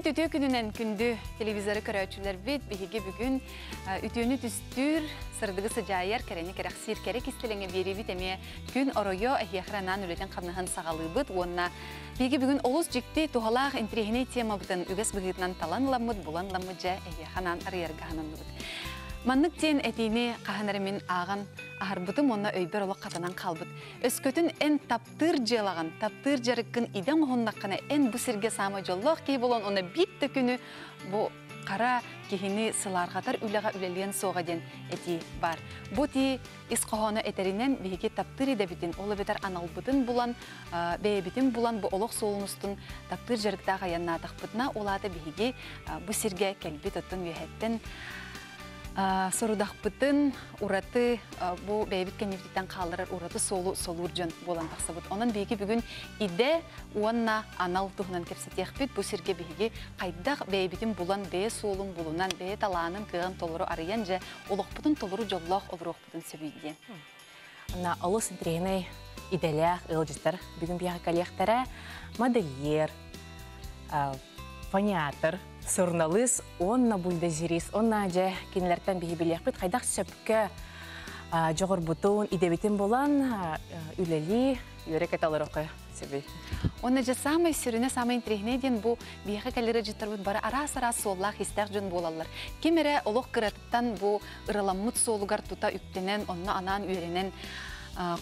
Күммүт үтүө күнүнэн күндү телевизоры көрөөччүлэрбит биһиги бүгүн үтүөнү түстүүр, сырдыгы сыдьаайар, кэрэни кэрэхсиир кэрэ кистэлэҥэ биэриибит эмиэ күн оройо эһиэхэ анаан үлэтин хамнаһын саҕалыыбыт уонна биһиги бүгүн олус дьикти туһалаах интириэһинэй темабытын үгэс быһыытынан талан ыламмыт, булан ыламмыт дьэ эһиэхэ анаан арыйарга сананныбыт. Маннык диэн этиини хаһан эрэ мин ааҕан аһарбытым уонна өйбөр олох хатанан хаалбыт. Өскөтүн эн тап таптыыр дьыалаҕын, таптыыр дьарыккын идэҥ оһуннаххына, эн бу сиргэ саамай дьоллоох киһи буолан, уонна биир да күнү бу хара киһини сылаарҕатар үлэҕэ үлэлиэн суоҕа диэн этии баар. Бу этии ис хоһооно этэринэн биһиги таптыыр идэбитин, ол эбэтэр аналбытын булан, бэйэбитин булан бу олох суолун устун таптыыр дьарыктаах айаннаатахпытына, ол аата биһиги бу сиргэ кэлбит оттон үөһэттэн сорудахпытын ураты бу бэйэбит кэннибититтэн хаалларар ураты суолу солуур дьон буолан тахсабыт. Онон биһиги бүгүн идэ уонна анал туһунан кэпсэтиэхпит. Бу сиргэ биһиги хайдах бэйэбитин булан, бэйэ суолун булунан, бэйэ талаанын кыаҕын толору арыйан дьэ олохпутун толору дьоллоох олоруохпутун сөбүй диэн. Онно олус интэриэһинэй идэлээх ыалдьыттар бүгүн биһиэхэ кэлиэхтэрэ. Модельер, фониатор, суруналыыс уонна бульдозерист. Уонна дьэ кинилэртэн биһи билиэхпит хайдах сөпкө дьоҕурбутун, идэбитин булан үлэлии, үөрэ-көтө олоруохха сөбүй. Уонна дьэ саамай сүрүнэ, саамай интэриэһинэй диэн бу биһиэхэ кэлэр ыалдьыттарбыт бары араас-араас суоллаах-иистээх дьон буолаллар. Ким эрэ олох кыратыттан бу ыраламмыт суолугар тута үктэнэн, онно анаан үөрэнэн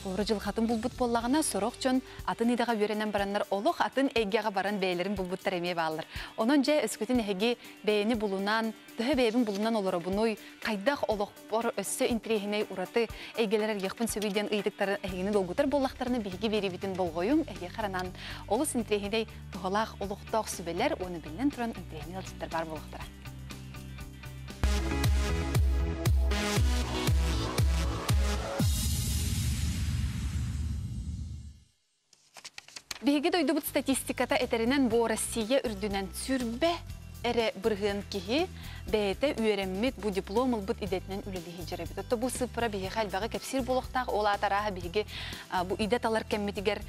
холоро дьылҕатын булбут буоллаҕына, сорох дьон атын идэҕэ үөрэнэн бараннар олох атын эйгэҕэ баран бэйэлэрин булбуттар эмиэ бааллар. Онон дьэ өскөтүн эһиги бэйэни булунан, төһө бэйэбин булунан олоробунуй, хайдах олохпор өссө интэриэһинэй ураты эйгэлэр эргиэхпин сөбүй диэн ыйытыктары эһигини долгутар буоллахтарына биһиги биэриибитин болҕойуҥ, эһиэхэ анаан олус интэриэһинэй туһалаах олохтоох сүбэлэр уонна биллэн туран интэриэһинэй ыалдьыттар баар буолуохтара. Биһиги дойдубут статистиката этэринэн бу Россия үрдүнэн сүрбэ эрэ бырыһыан киһи бэйэтэ үөрэммит, бу диплом ылбыт идэтинэн үлэлии сылдьар эбит. Отто бу сыыппара биһиэхэ элбэҕи кэпсиир буолуохтаах. Ол аата арааһа биһиги бу идэ талар кэммитигэр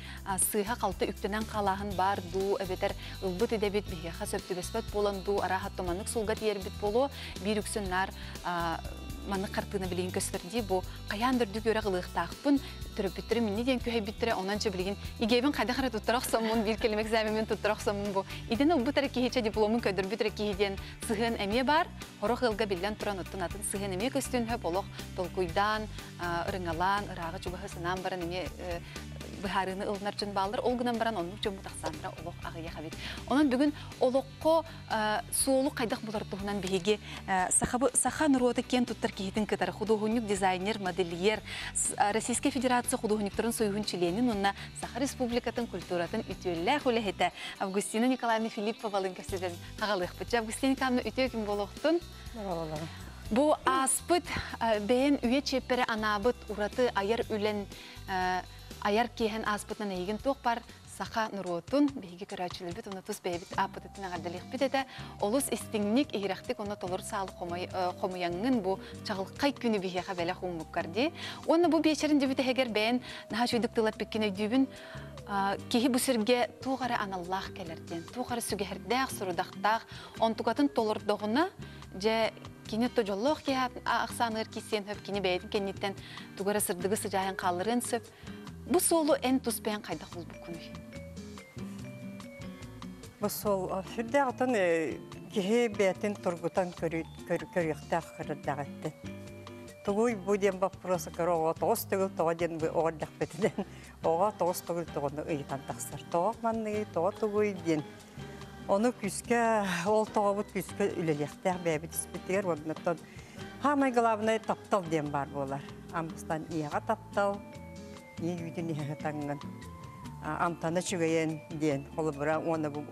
сыыһа-халты үктэнэн хаалааһын баар дуу, эбэтэр ылбыт идэбит биһиэхэ сөп түбэспэт буолан дуу, арааһа туманнык суолга тиийэрбит буолуо. Биир үксүн наар маннык хартыына билигин көстөр дии бу хайаан да үрдүк үөрэх ылыахтаахпын төрөппүттэрим инни диэн күһэйбиттэрэ онон чэ билигин игэбин хайдах эрэ туттара охсоммун биир кэлим экзамеммин туттара охсоммун бу идэни ылбыт эрэ киһичэ дипломун көрдөрбүт эрэ киһи диэн сыһыан эмиэ баар хорох ыалга биллэн туран оттон атын сыһыан эмиэ көстүөн сөп олох толкуйдаан ырыҥалаан ырааҕы чугаһы санаан баран эмиэ быһаарыыны ылынар дьон бааллар. Ол гынан баран оннук дьоммут ахсааннара олох аҕыйах эбит. Онон бүгүн олоххо суолу хайдах булар туһунан биһиги саха норуота киэн туттар киһитин кытары худуоһунньук, дизайнер, модельер, Российскай Федерация худуоһунньуктарын союһун чилиэнин уонна Саха Республикатын культуратын үтүөлээх үлэһитэ Августина Николаевна Филипповалыын кэпсэтэн аҕалыахпыт. Августина Николаевна үтүө күн буолуохтун. Бу ааспыт бэйэн үйэ чиэппэрэ анаабыт ураты айар үлэн айар киэһэн ааспытынан эйигин туох бар саха норуотун биһиги көрөөччүлэрбит уонна тус бэйэбит ааппытыттан эҕэрдэлиэхпит этэ. Олус истиҥник, иһирэхтик уонна толору саалы хомуйаҥҥын бу чаҕылхай күнү биһиэхэ бэлэх ууммуккар дии. Уонна бу биэчэрин дебүтэһигэр бэйэн наһаа үчүгдүк тыл эппиккин өйдүүбүн. Киһи бу сиргэ туох эрэ аналлаах кэлэр диэн, туох эрэ сүгэһэрдээх, сорудахтаах, онтукатын толордоҕуна, дьэ кини то дьоллоох киһи ахсааныгар киирсиэн сөп, кини бэйэтин кэнниттэн тугу эрэ сырдыгы сыдьаайан хаалларыан сөп. Бу суолу эн тус бэйэҥ хайдах булбуккунуй? Бу суол сүрдээх отон киһи бэйэтин тургутан көрүөхтээх көрөрдөөх Тугуй бу диэн боппуруоса көрө оҕо тоҕус төгүл тоҕо диэн оҕо эрдэхпитинэн оҕо тоҕус төгүл тоҕону ыйытан тахсар. Тоҕо манныгый, тоҕо тугуй диэн. Ону күүскэ, ол тоҕобут күүскэ үлэлиэхтээх бэйэбит испитигэр уонна Хаамай главное таптал диэн баар буолар. Амтан ийэҕэ таптал, ийэ үүтүн иһэ сытаҥҥын амтана үчүгэйэн диэн холобура уонна бу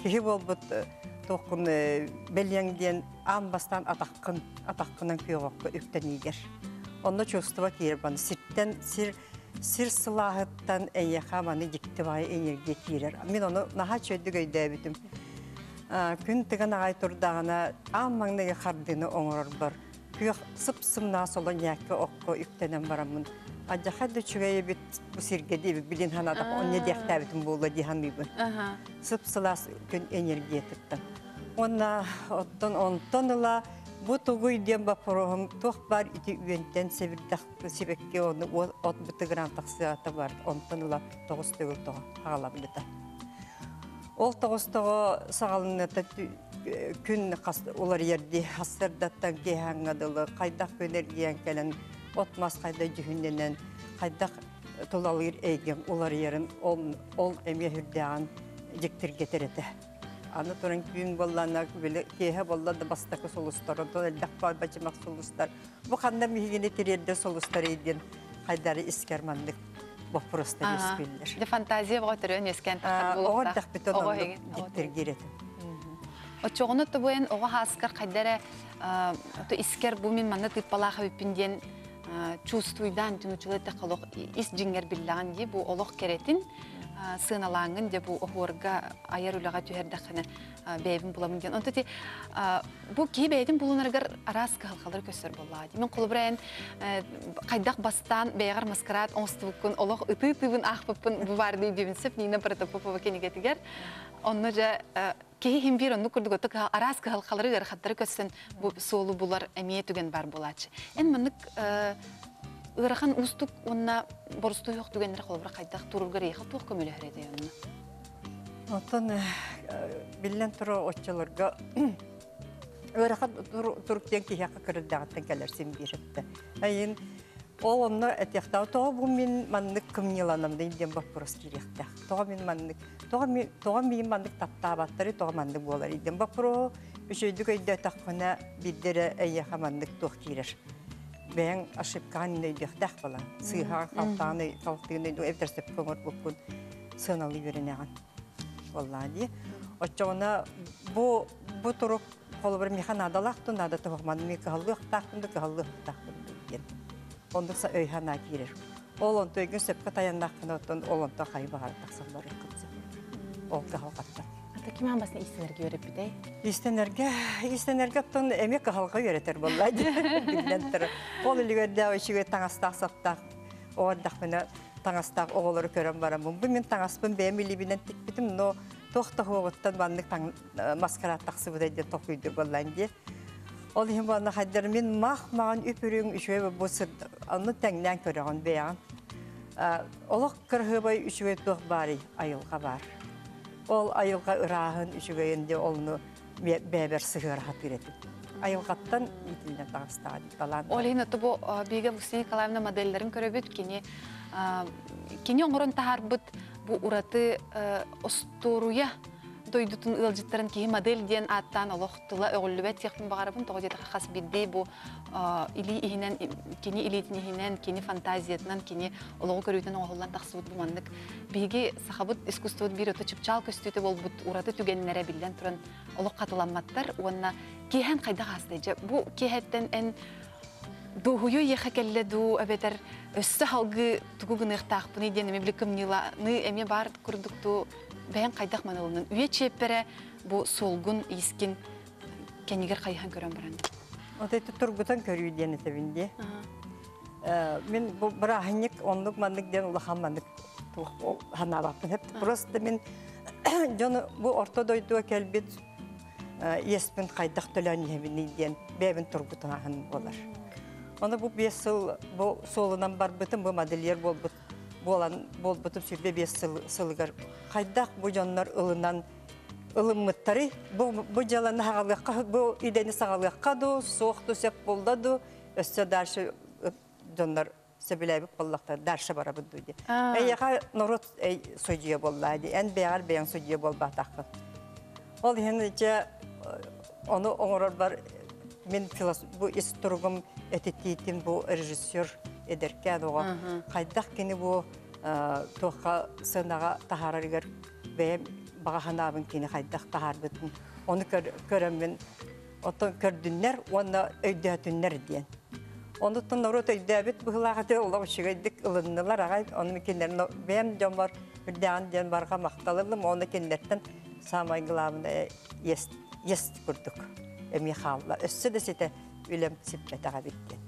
киһи буолбут туоххун бэлиэҥ диэн аан бастаан атаххын атаххынан күөҕөххө үктэниигэр. Онно чувство киирэр баны сиртэн сир сир сылааһыттан эйиэхэ маны дьикти баҕайы энергия киирэр. Мин ону наһаа үчүгэйдик өйдөөбүтүм. Күн тыган аҕай турдаҕына аан маҥнайгы хардыыны оҥорорбор. Күөх сып-сымнаас олоньякка окко үктэнэн бараммын, Адьаха да үчүгэй эбит бу сиргэ диэбит билин санаатах онньо диэхтээбитим буолла дии саныыбын. Сып-сылаас күн энергиятыттан. Уонна оттон онтон ыла бу тугуй диэн боппуруоһум туох баар ити үөнтэн сэбирдэх сибэкки ону от бытыгыраан тахсыата бар онтон ыла тоҕус төгүл тоҕо хаалабыта. Ол тоҕус тоҕо саҕаланыыта күн уларыйар дии сарсыардаттан киэһээҥҥэ дылы хайдах күн эргийэн кэлэн от-мас хайда дьүһүннэнэн хайдах тулалыыр эйгэҥ уларыйарын ол, ол эмиэ үрдээҕин дьиктиргэтэр этэ. Аны туран күн буоллаана били киэһэ буолла да бастакы сулустар, онтон элбэх баар бачымах сулустар. Бу ханна миһигини тириэрдэ сулустар диэн хайдары искэр маннык боппуруостар үөскүүллэр. Дьэ фантазия бөҕө төрөөн үөскээн тахсар Оҕо эрдэхпиттэн оннук дьиктиргиир этим. Оччоҕуна тобуйан оҕо хааскар хайда эрэ искер бу мин манна тыыппалаах эбиппин диэн чувствуйдаан түнучулай олох ис дьиҥҥэр биллэҕин дии бу олох кэрэтин сыаналааҥҥын дьэ бу оһуорга айар үлэҕэ түһэрдэххинэ бэйэбин буламын диэн. Онто ти бу киһи бэйэтин булунарыгар араас кыһалҕалары көстөр буоллаҕа дии. Мин холобура эн хайдах бастаан бэйэҕэр маскарад оҥостубуккун олох ытыы-ытыыбын аахпыппын бу баар дии сөп Нина Протопопова кинигэтигэр. Онно дьэ киһи иһин биир оннук курдук ото араас кыһалҕалары ыарахаттары көссөн бу суолу булар эмиэ түгэн бар буолааччы. Эн маннык ыарахан уустук уонна борустуй түгэннэр холобура хайдах туругар эйиэхэ туох көмөлөһөр этэй онно? Оттон биллэн турар оччолорго ыарахан турук диэн киһиэхэ кырырдаҕыттан кэлэр син биир этэ. Айын ол онно этиэхтээх тоҕо бу мин маннык кымньыланам диэн боппуруос киириэхтээх. Тоҕо мин маннык тоҕо мин тоҕо мин маннык таптаабаттары тоҕо маннык буолар диэн боппуруоһу үчүгэйдик өйдөөтөххүнэ биирдэ эрэ эйиэхэ маннык туох киирэр. Бэйэҥ ошибкаҕын өйдүөхтээх буолан сыыһаҕа халтаҕын халтыгын өйдүө эбэтэр сөпкө оҥорбуккун сыаналыы үөрэнэҕин буоллаа дии. Оччоҕуна бу бу турук холобур миэхэ наадалаах ту наада туһах манна мин кыһаллыахтаахпын да кыһаллыахтаахпын да диэн. Оннук өй санаа киирэр. Ол онто өйгүн сөпкө тайаннаххына оттон ол онто хайы баҕара тахсаллар Ол кыһалҕаттан. Ата ким аан басына иистэнэргэ үөрэппитэй? Иистэнэргэ, иистэнэргэ оттон эмиэ кыһалҕа үөрэтэр буолла биллэн турар. Ол үлүгэрдээх үчүгэй таҥастаах саптаах оҕо эрдэхпинэ таҥастаах оҕолору көрөн бараммын бу мин таҥаспын бэйэм илиибинэн тикпитим но туох да суоҕуттан маннык маскарад тахсыбыта диэн толкуйдуур буоллаан дии ол иһин буолла хайдар мин мах маҕан үп-үрүҥ үчүгэй бу онну тэҥнээн көрөҕүн бэйэҕин олох кыраһыабай үчүгэй туох баарый айылҕа баар ол айылҕа ырааһын үчүгэйин диэ олну бэйэбэр сыһыара сатыыр этим. Айылҕаттан иитиллэн таҕыстаҕа талаан. Ол иһин ото бу Бига Августина Николаевна модельларын көрөбүт. Кини кини оҥорон таһаарбыт бу ураты остуоруйа дойдутун ыалдьыттарын киһи модель диэн ааттаан олох тыла өҕүллүбэт диэхпин баҕарабын. Тоҕо диэтэххэ хас биирдии бу илии иһинэн, кини илиитин иһинэн, кини фантазиятынан, кини олоҕу көрүүтүн оҥоһуллан тахсыбыт бу маннык биһиги сахабыт искусствобыт биир ото чыпчаал көстүүтэ буолбут ураты түгэннэрэ биллэн туран олох хатыламматтар уонна киэһэн хайдах аастай дьэ бу киэһэттэн эн дуоһуйуу иэхэ кэллэ дуу эбэтэр өссө салгыы тугу гыныахтаахпыный диэн эмиэ били кымньыыланыы эмиэ баар курдук дуу бэйэҥ хайдах манылынын үйэ чиэппэрэ бу суолгун иискин кэннигэр хайыһан көрөн баран Вот это тургутан көрүү диэн этэбин дии. Мин бу бырааһынньык оннук маннык диэн улахан маннык санаабаппын. Просто мин дьону бу орто дойдуга кэлбит иэспин хайдах төлөөн иһэбиний диэн бэйэбин тургутааһын буолар. Ону бу 5 сыл бу суолунан барбытым, бу модельер буолбут буолан буолбутум 25 сыл сылыгар хайдах бу дьоннор ылынан ылыммыттарый бу бу дьыаланы саҕалыахха бу идэни саҕалыахха дуу суох дуу сөп буолла дуу өссө дальше дьоннор сөбүлээбит буоллахтар дальше барабыт дуу диэн эйиэхэ норуот судьуйа буоллаа дии эн бэйэҕэр бэйэҥ судьуйа буолбатаххын ол иһин дьэ ону оҥорорбор мин бу ис туругум этитиитин бу режиссер эдэркээн оҕо хайдах кини бу туохха сыанаҕа таһаарарыгар бэйэм баҕа санаабын кини хайдах таһаарбытын ону көрөммүн оттон көрдүннэр уонна өйдөөтүннэр диэн. Онуттан норуот өйдөөбүт быһыылаах этэ олох үчүгэйдик ылыннылар аҕай ону кинилэр бэйэм дьоммор үрдээҕин диэн барҕа махтал ыллым уонна кинилэртэн самое главное есть, есть курдук эмиэ хаалла өссө да ситэ үлэм сиппэтэх эбит диэн.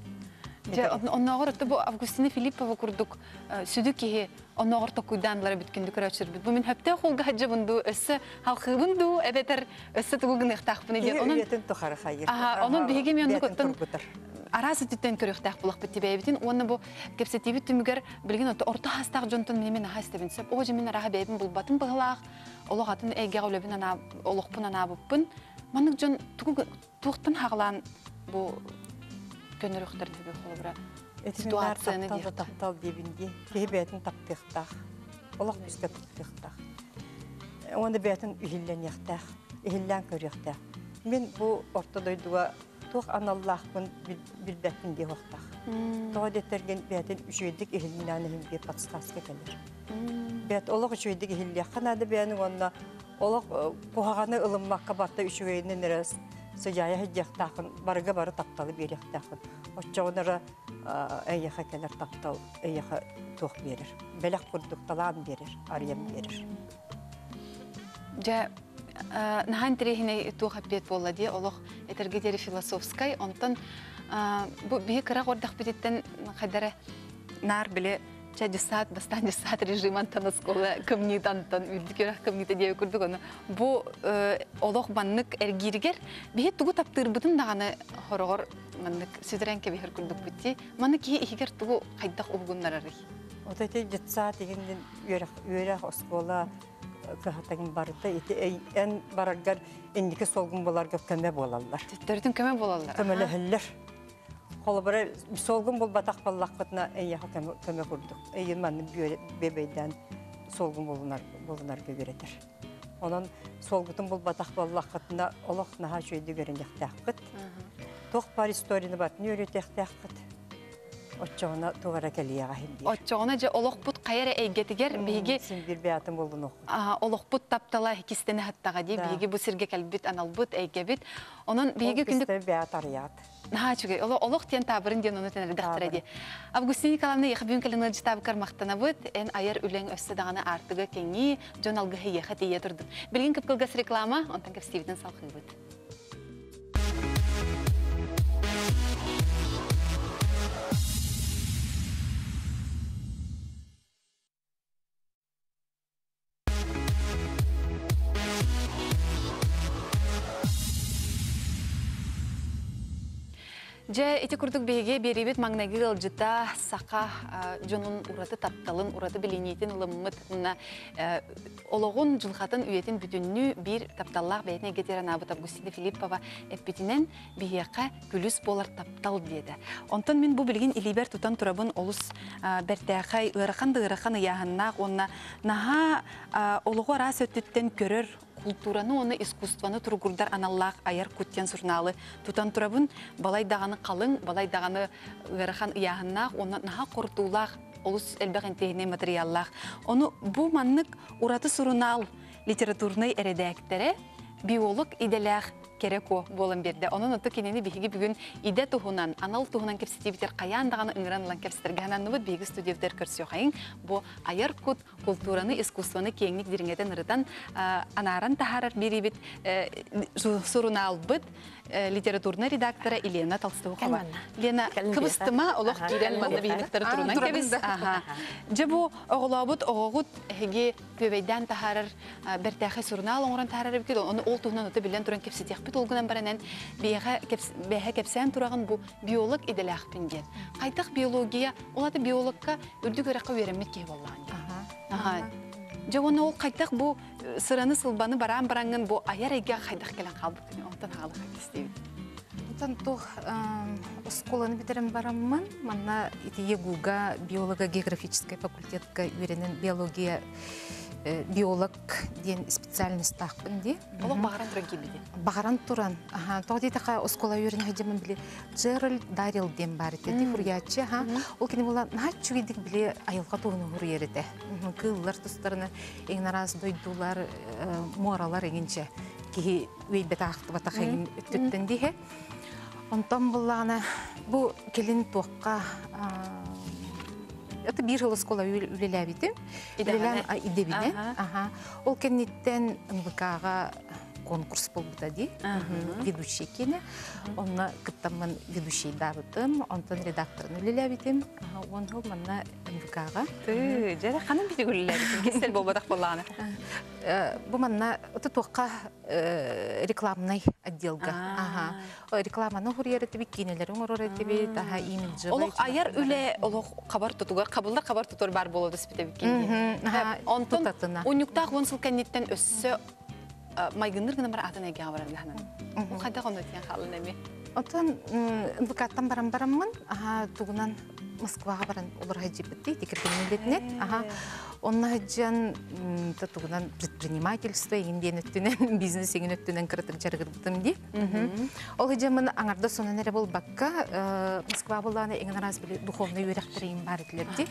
Дьэ, оннооҕор отто бу Августина Филиппова курдук сүдү киһи оннооҕор токуйдаан ылара бүткүндү көрөөччүлэрбит. Бу мин хөптөөх уулга сылдьабын дуу, өссө халхыыбын дуу, эбэтэр өссө тугу гыныахтаахпыный диэн. Онон үйэтин тухары хайыр. Онон биһиги мен оннук оттон араас өттүттэн көрүөхтээх булахпыт тибээбитин уонна бу кэпсэтиибит түмүгэр билигин отто орто хаастаах дьонтон мин аһа истэбин сөп. Оо, мин араха бэйэбин булбатым быһылаах, олох атын эйгэҕэ үлэбин анаа олохпун анаабыппын. Маннык дьон тугу туохтан хаҕалаан бу көнөрөхтөрүн хөбү холобура ситуацияны диэх. Таптал диэбин дии. Киһи бэйэтин таптыахтаах. Олох күүскэ таптыахтаах. Уонна бэйэтин иһиллэниэхтээх, иһиллээн көрүөхтээх. Мин бу орто дойдуга туох аналлаахпын билбэппин диэхтаах. Тоҕо диэтэргин бэйэтин үчүгэйдик иһиллээн иһин биир подсказка кэлэр. Бэйэт олох үчүгэйдик иһиллиэххэ наада бэйэни уонна олох куһаҕаны ылыммакка барта үчүгэйинэн эрэ сыдьаайа сылдьыахтааххын, барыга бары тапталы биэриэхтээххин. Оччоҕуна эрэ эйиэхэ кэлэр таптал эйиэхэ туох биэрэр. Бэлэх курдук талаан биэрэр, арыйан биэрэр. Дьэ, наһаа интэриэһинэй туох эппиэт буолла дии, олох этэргэ диэри философскай. Онтон бу биһи кыра гордахпытыттан хайдара наар били чэ дьыссаат бастаан дьыссаат режимантан оскуола кымньыытантан үрдүк үөрэх кымньыыта диэби курдук ону бу олох маннык эргииригэр биһи тугу таптыырбытын даҕаны хороҕор маннык сүтэрэн кэбиһэр курдукпут дии маннык киһи иһигэр тугу хайдах уһугуннарарый? Вот эти детсад игин үөрэх үөрэх оскуола кыһатагын барыта ити эн бараргар инники солгун буларга көмө буолаллар. Төттөрүтүн көмө буолаллар. Көмөлөһөллөр. Холобура солгун булбатах баллахпытына эйиэхэ көмө курдук. Эйин манны бебейден солгун булунар булунарга үөрэтэр. Онон солгутун булбатах баллахпытына олох наһаа үчүгэйдик үөрэнэхтээхпит. Туох бар историяны батын үөрэтиэхтээхпит. Оччоҕуна туох эрэ кэлиэҕэ иһин биир. Оччоҕуна дьэ олохпут хайа эрэ эйгэтигэр биһиги Син биир бэйэтин булунуохпут. Олохпут таптала кистэнэ хаттаҕа дии. Биһиги бу сиргэ кэлбит аналбыт, эйгэбит. Онон биһиги күндүк бэйэт арыйаат. Наһаа үчүгэй. Олох диэн таабырын диэн ону тэнэрдэхтэрэ дии. Августина Николаевна эйиэхэ бүгүн кэлэн ыалдьытаабыккар махтанабыт. Эн айар үлэҥ өссө даҕаны аартыга кэҥии, дьон алгыһы эйиэхэ тиийэ турдун. Билигин кып-кылгас реклама, онтон кэпсиибитин салҕыыбыт. Дьэ, ити курдук биһиги биэриибит маҥнайгы ыалдьыта саха дьонун ураты тапталын, ураты билиниитин ылыммыт уонна олоҕун, дьылҕатын, үйэтин бүтүннүү биир тапталлаах бэйэтин эйгэтигэр анаабыт Августина Филиппова эппитинэн биһиэхэ күлүс буолар таптал диэтэ. Онтон мин бу билигин илиибэр тутан турабын олус бэртээхэй, ыарахан да ыарахан ыйааһыннаах уонна наһаа олоҕу араас өттүттэн көрөр култуураны уонна искусствоны туругурдар аналлаах айар кут диэн сурунаалы тутан турабын. Балай даҕаны халыҥ, балай даҕаны ыарахан ыйааһыннаах уонна наһаа хорутуулаах олус элбэх интэриэһинэй матырыйааллаах. Ону бу маннык ураты сурунаал литературнай эрэдээктэрэ биолог идэлээх кэрэ куо буолан биэрдэ. Онон ото кинини биһиги бүгүн идэ туһунан, анал туһунан кэпсэтиибитэр хайаан даҕаны ыҥыран ылан кэпсэтэргэ сананныбыт. Биһиги студиябытыгар көрсүөхайыҥ. Бу айар кут култуураны, искусствоны киэҥник дириҥэтэн ырытан, анааран таһаарар биэриибит сурунаалбыт литературнай редактора Елена Толстоухова. Лена, кыбыстыма, олох киирэн манна биһиниктары турунан кэбис. Дьэ бу оҕолообут оҕоҕут эһиги күөбэйдээн таһаарар бэртээхэй сурунаал оҥорон таһаарар эбиккит. Ону ол туһунан ото билэн туран кэпсэтиэхпит ол гынан баранан биэхэ бэһэ кэпсээн тураҕын бу биолог идэлээхпин диэн. Хайдах биология, ол аты биологка үрдүк үөрэххэ үөрэммит киһи буоллаҕын диэн. Аха. Дьэ уонна ол хайдах бу сыраны сылбаны бараан бараҥҥын бу айар эйгэҕэ хайдах кэлэн хаалбыккын онтон хаалык истибит. Онтон туох оскуоланы бүтэрэн бараммын, манна ити ЕГУга биолого-географическай факультетка үөрэнэн биология биолог диэн специальностаахпын дии. Олох баҕаран туран киирбити. Баҕаран туран. Тоҕо диэтэххэ оскуола үөрэнэ сылдьаммын били Джеральд Дарил диэн баар этэ дии хуруйааччы аха. Ол кини була наһаа үчүгэйдик били айылҕа туһунан хуруйар этэ. Кыыллар тустарына эҥин араас дойдулар, муоралар эҥинчэ киһи үөйбэтэх-ахтыбатах эҥин өттүттэн диэһэ. Онтон буллаҕына бу кэлин туохха это биир жыл оскуола үлэлээбитим. Үлэлээн идэбинэн. Аха. Ол кэнниттэн НВК-ҕа конкурс буолбута дии. Ведущий кини. Онно кыттаммын ведущийдаабытым, онтон редакторын үлэлээбитим. Уон сыл манна МВК-ҕа. Тыы, дьэ, ханан биһиги үлэлээбитим, кистэл буолбатах буоллаҕына. Бу манна туохха рекламнай отделга. Аха. Рекламаны хуруйар этибит, киинэлэри оҥорор этибит, аха имиджевый. Олох айар үлэ олох хабар тутугар, хабыллар хабар тутур бар буолуо дэспит эбиккин. Онтон унньуктаах уон сыл кэнниттэн өссө майгынныр гына бар атын эйгэҕэ барар гаһанан. Хайдах онно тиэн хаалын эми? Отон НВК-ттан баран бараммын, аха тугунан Москваҕа баран олоро сылдьыбыт дии, кэргэним Аха онно сылдьан тугунан предпринимательство иҥин диэн өттүнэн, бизнес иҥин өттүнэн кыратык дьарыгырбытым дии. Ол сылдьаммын аҥарда сонун эрэ буолбакка, Москва буоллаҕына иҥин араас били духовнай үөрэхтэрин баар этилэр дии.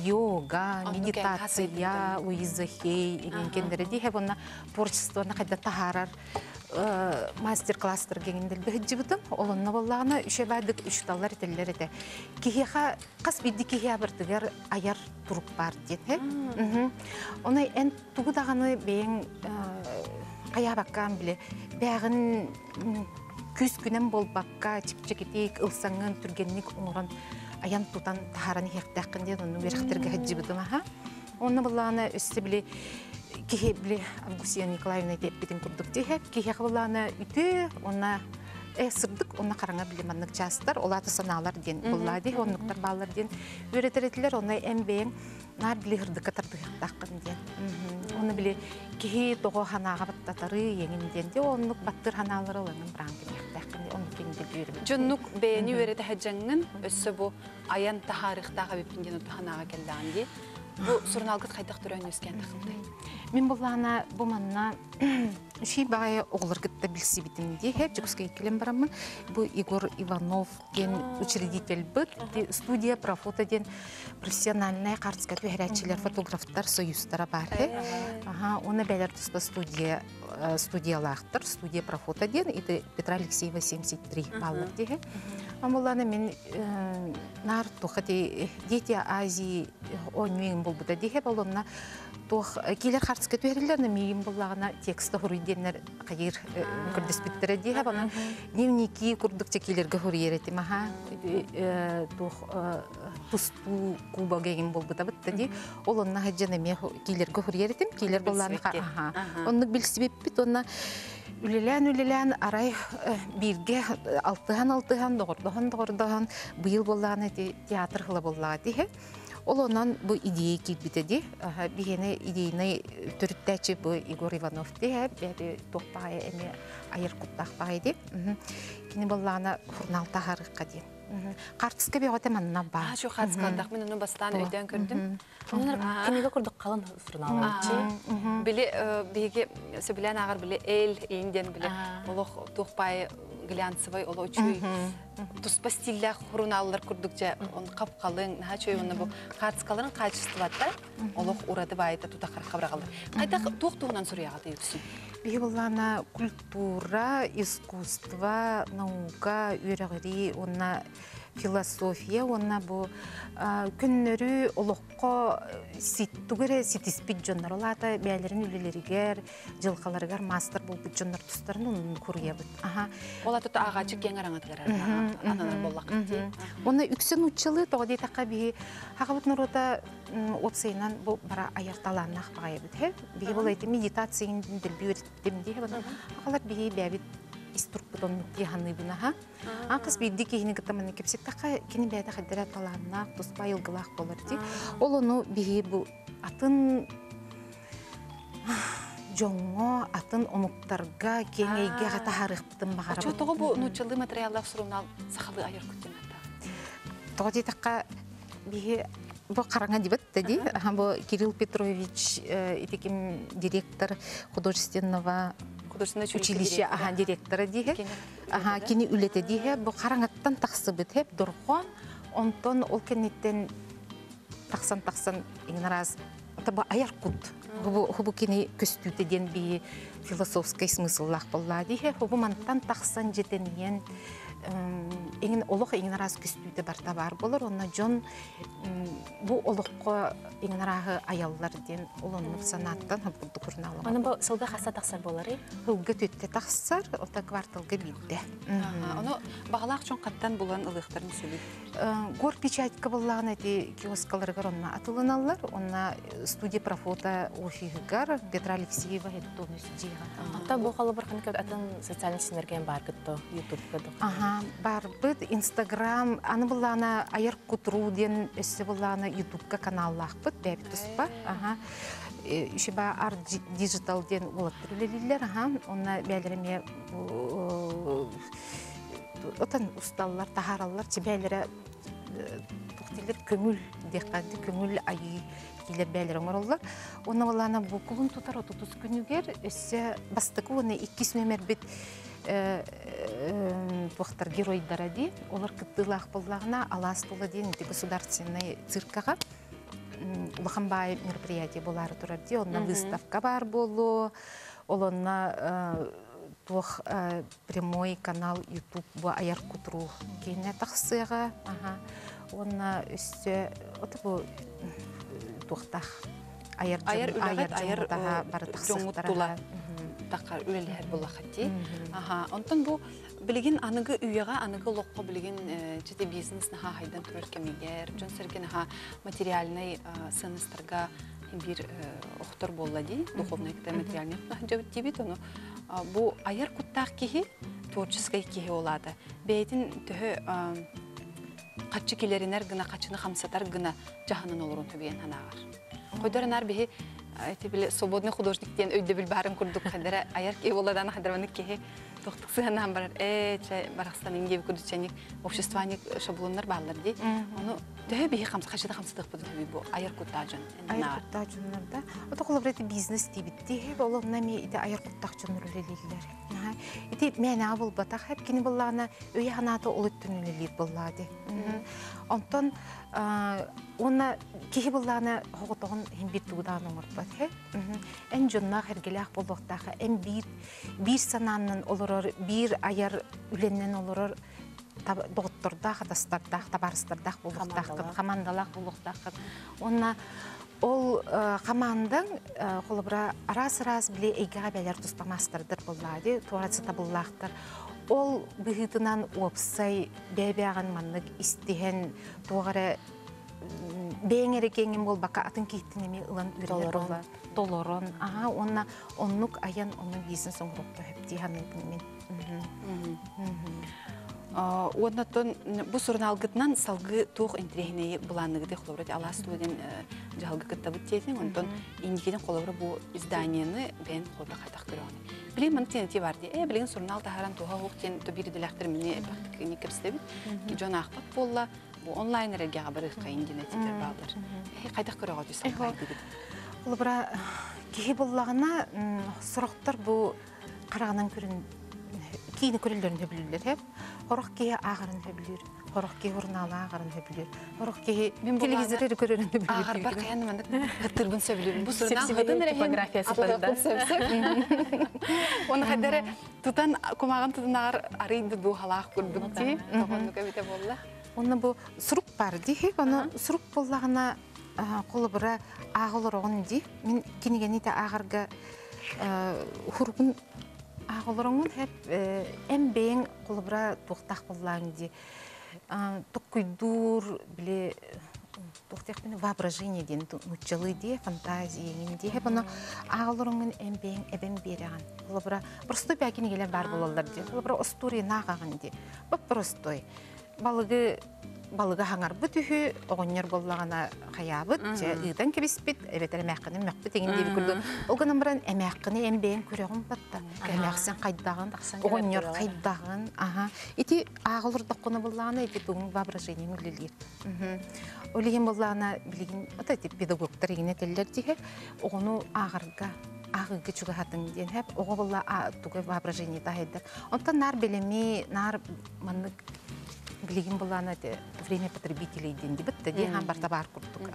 Йога, медитация, Луиза Хей иҥин кэннэрэ дии. Уонна творчествоны хайда таһаарар мастер-класстарга иҥин сылдьыбытым. Ол онно буоллаҕына үчүгэй баайдык учууталлар этэллэр этэ. Киһиэхэ хас биирдии киһи абырдыгар айар турук баар диэн. Оны эн тугу даҕаны бэйэҥ хайаабаккаан биле бэҕин күүс күнэн буолбакка чэпчэкитик ылсаҥҥын түргэнник оҥорон айан тутан таһааран иһиэхтээххин диэн онну үөрэхтэргэ сылдьыбытым аха. Онно былаана өссө били киһи били Августина Николаевна эппитин курдук диэһэ киһиэхэ былаана үтүө уонна сырдык уонна хараҥа били маннык чаастар ол аата санаалар диэн буллаа дии оннуктар бааллар диэн үөрэтэр этилэр онно эн бэйэҥ наар били сырдыкка тардыһыахтааххын диэн уонна били киһи тоҕо санааҕа баттатары иэҥин диэн дии оннук баттыр санаалары ылаҥын быраан кэбиһиэхтээххин оннук кинигэ үөрэммит Дьоннук бэйэни үөрэтэ сылдьаҥҥын өссө бу айан таһаарыахтаах эбиппин диэн санааҕа кэллэҕин дии. Бу сурунаалгыт хайдах төрөөн үөскээн тахсыбытай? Мин буллаана бу манна үчүй баҕайы оҕолор кытта билсибитим дии. Һэ Дьокуускайга кэлэн бараммын бу Егор Иванов диэн учредительбыт студия профото диэн профессиональнай хартыска түһэрээччилэр фотографтар союзтара баар. Аха, уонна бэлэр туспа студия студиялаахтар, студия профото диэн ити Петра Алексеева 73 бааллар дии. Амуллана мин наар туха Дети Азии оонньуу буолбута дии болонна туох киилэр хартыска түһэриллэр миигин буллаҕына текста хуруй диэннэр хайыр көрдөспүттэрэ дии онон дневники курдук киилэргэ хуруйар этим аха туох тустуу кубога эгин буолбута бытта дии ол онно сылдьан эмиэ киилэргэ хуруйар этим киилэр боллааны аха оннук билсибиппит уонна үлэлээн-үлэлээн арай бииргэ алтыһан-алтыһан доҕордоһон-доҕордоһон быйыл буоллаҕына ити театр сыла буоллаҕа дии. Ол онон бу идея киирбитэ дии. Биһиэни идейный төрүттээччи бу Егор Иванов дии. Бэйэтэ туох баҕайы эмиэ айар куттаах баҕайы дии. Кини буоллаҕына журнал таһаарыахха диэн. Хартыска бөҕөтө манна баар. Чу хартыскалаах мин ону бастаан өйдөөн көрдүм. Кинигэ курдук халын сурунаалааччы. Били биһиги сөбүлээн ааҕар били эл иин диэн били олох туох баай глянцевый олох үчүгэй туспа стиллээх сурунааллар курдук дьэ он хап-халыҥ наһаа үчүгэй уонна бу хаартыскаларын качествота олох ураты баайыта тута харахха Хайдах туох туһунан суруйаҕытый үксүн? Биһи буллаана культура, искусство, наука, үөрэҕирии уонна философия уонна бу көннөрү олоххо тугу эрэ ситиспит дьоннор ол аата бэйэлэрин үлэлэригэр дьылҕаларыгар маастар буолбут дьоннор тустарын оннун куруйабыт аха ол аата ааҕааччы киэҥ араҥатыгар ананар буоллаххыт дии уонна үксэ нууччалыы тоҕо диэтэххэ биһи сахабыт норуота уопсайынан бу бара айар талааннаах баҕайыбыт биһи бұл эти медитацияны дэлби үөрэттим дии аҕалар биһи бэйэбит ис турукпут оннук дии саныыбын аха Аан биирдии киһини кытта манна кэпсэттэххэ, кини бэйэтэ хайдара талааннаах, туспа айылгылаах буолар дии. Ол ону биһи бу атын дьоҥҥо, атын омуктарга киэҥ эйгэҕэ таһаарыахпытын баҕарабыт. Оччо тоҕо бу нууччалыы материаллаах сурунаал сахалыы айар куттан Тоҕо диэтэххэ, биһи бу хараҥа дибэт да дии. Бу Кирилл Петрович итиким директор художественного училища аха директора диэхэ. Аха кини үлэтэ диэхэ бу хараҥаттан тахсыбыт хэп дорҕоон онтон ол кэнниттэн тахсан тахсан иҥин араас бу айар кут хубу кини көстүүтэ диэн би философскай смысллаах буоллаа диэхэ хубу мантан тахсан дьэтэнийэн Иҥин олох иҥин араас көстүүтэ барта баар болор, онно дьон бу олоххо иҥин арааһы айаллар диэн ол оннук санааттан курдук журнал. Аны бу сылга хаса тахсар буоларый? Сылга түттэ тахсар, ота кварталга биирдэ. Ону баҕалаах дьон хаттан булан ылыахтарын сөбүй? Гор печатька буллаҕына ити киоскаларыгар онно атылыналлар. Онно студия профота офиһыгар Петра Алексеева хеттонус дьиэҕэ. Ата бу холобур ханнык атын социальный ситимнэргэ бааргыт то ютубка да. Аха, барбыт Инстаграм, аны буллаана Айар Кутру диэн өссө буллаана Ютубка каналлаахпыт бэйэбит туспа. Аха. Еще ба Art Digital диэн уолаттар үлэлииллэр, аха. Онно бэйэлэрэ эмиэ отон усталлар, таһаараллар, бэйэлэрэ туох дииллэр көҥүл диэххэ көҥүл айыы киилэр бэйэлэрэ оҥороллор. Уонна буоллаана бу кулун тутар отутус күнүгэр өссө бастакы уонна иккис нүөмэрбит туохтар геройдара дии олор кыттыылаах буоллаҕына Алаас тула диэн ити государственнай циркаҕа улахан баай мероприятие буолаары турар дии онно выставка баар буолуо ол онно туох прямой канал YouTube бу Айар Кутру киинэ тахсыаҕа уонна өссө ото бу туохтаах айар айар үлэҕит айар бары дьоҥҥут тула таххар үлэлэһэр буоллаххыт аха онтон бу билигин аныгы үйэҕэ аныгы олоххо билигин чити бизнес наһаа хайдан турар кэмигэр дьон сэргэ наһаа материальнай сыаннастарга биир охтор буолла дии духовнай материальный дьабыт диибит ону бу айар куттаах киһи творческий киһи олаата бэйэтин төһө хаччы килэринэр гына хаччыны хамсатар гына дьаһанан олорун төбүйэн санааҕар Хойдор анаар биһи эти били свободный художник диэн өйдөбүл баарын курдук хайдара айар киһи буолладаана хайдараманык киһи тохтук сыһаннаан барар ээ чэ барахсан диэби курдуччаник обществоник шаблоннар бааллар дии ону төһө биһи хачыта хамсатыахпытын төбүй бу айар куттаах дьон айар куттаах дьоннор да ото холобура ити бизнес диибит ол онно эмиэ ити айар куттаах дьоннор үлэлииллэр ити мээнэҕэ буолбатах хеп кини буоллаҕына өйө санаата ол өттүн үлэлиир буоллаа ди онтон уонна киһи буоллаҕына оҕотоҕун иһин биир тугу даҕаны оҥорбот һэ эн дьонноох эргэлээх буолуохтаах эн биир биир санааннан олорор биир айар үлэннэн олорор доҕоттордоох атастардаах табаарыстардаах буолуохтааххын хамаандалаах буолуохтааххын уонна ол хамаандаҥ холобура араас-араас били эйгэҕэ бэлэр туспа маастардар буоллаа дии туора сатабыллаахтар ол быһыытынан уопсай бэйэ-бэйэҕин маннык истиһэн туох эрэ бэйэҥ эрэ киэҥҥин буолбакка атын киһиттэн эмиэ ылан үөрэнэр буолла толорон аха уонна оннук айан оннук бизнес оҥоруохха сөп дии саныыбын мин Уонна оттон бу сурунаалгытынан салгыы туох интэриэһинэйи былаанныгыты холобура Алаас тула диэн дьаһалга кыттабыт диэтиҥ онтон инникитин холобура бу изданияны бэйэн холобура хайдах көрөҕүн билигин маннык диэн этии баар дии ээ билигин сурунаал таһааран туһа суох диэн то биир идэлээхтэр мини элбэхтик кэпсэтэбит дьон аахпат буолла бу онлайн эрэргэҕэ барыаххайын диэн этиилэр бааллар хайдах көрөҕүт салгыы Холобура киһи буллаҕына сорохтор бу хараҕынан көрүн киини көрөллөрүн сөбүлүүллэр һэп хорох киһи ааҕарын сөбүлүүр хорох киһи журналы ааҕарын сөбүлүүр хорох киһи телевизоры көрөрүн сөбүлүүр ааҕарбар хайан маннык хаттырбын сөбүлүүбүн бу сурунаал хатын эрэ типография сытарда Оны хайдары тутан кумаҕын тутунааҕар арыйды дууһалаах курдук дии тоҕоннук эбитэ буолла Онно бу сурук бар дии ону сурук буоллаҕына холобура ааҕа олороҕун дии мин кинигэни да ааҕарга хуругун ааҕа олороҥун хэп эн бэйэҥ холобура туохтаах буоллааҥ дии токкуйдуур били туох диэхпин воображение диэн нууччалыы дии фантазия иҥин дии хэп ону ааҕа олороҥун эн бэйэҥ эбэн биэрэҕин холобура простой бээ кинигэлэр баар буолаллар дии холобура остуоруйаны ааҕаҕын дии бап простой балыгы балыгы хаҥарбыт үһү оҕонньор буоллаҕына хайаабыт дьэ ыытан кэбиспит эбэтэр эмээххини мөхпүт эҥин диэбит курдук ол гынан баран эмээххини эн бэйэҥ көрөҕүн батта эмээхсин хайдаҕын оҕонньор хайдаҕын аха ити ааҕа олордоххуна буоллаҕына ити тугуҥ воображениеҥ үлэлиир ол иһин буоллаҕына билигин ото ити педагогтар игин этэллэр диһэ оҕону ааҕарга ааҕыыга чугаһатыҥ диэн хэп оҕо буолла тугу воображение таһайдар онтон наар билими наар маннык билигин булаана время потребителей диэн дибит да дии хаан барта баар курдук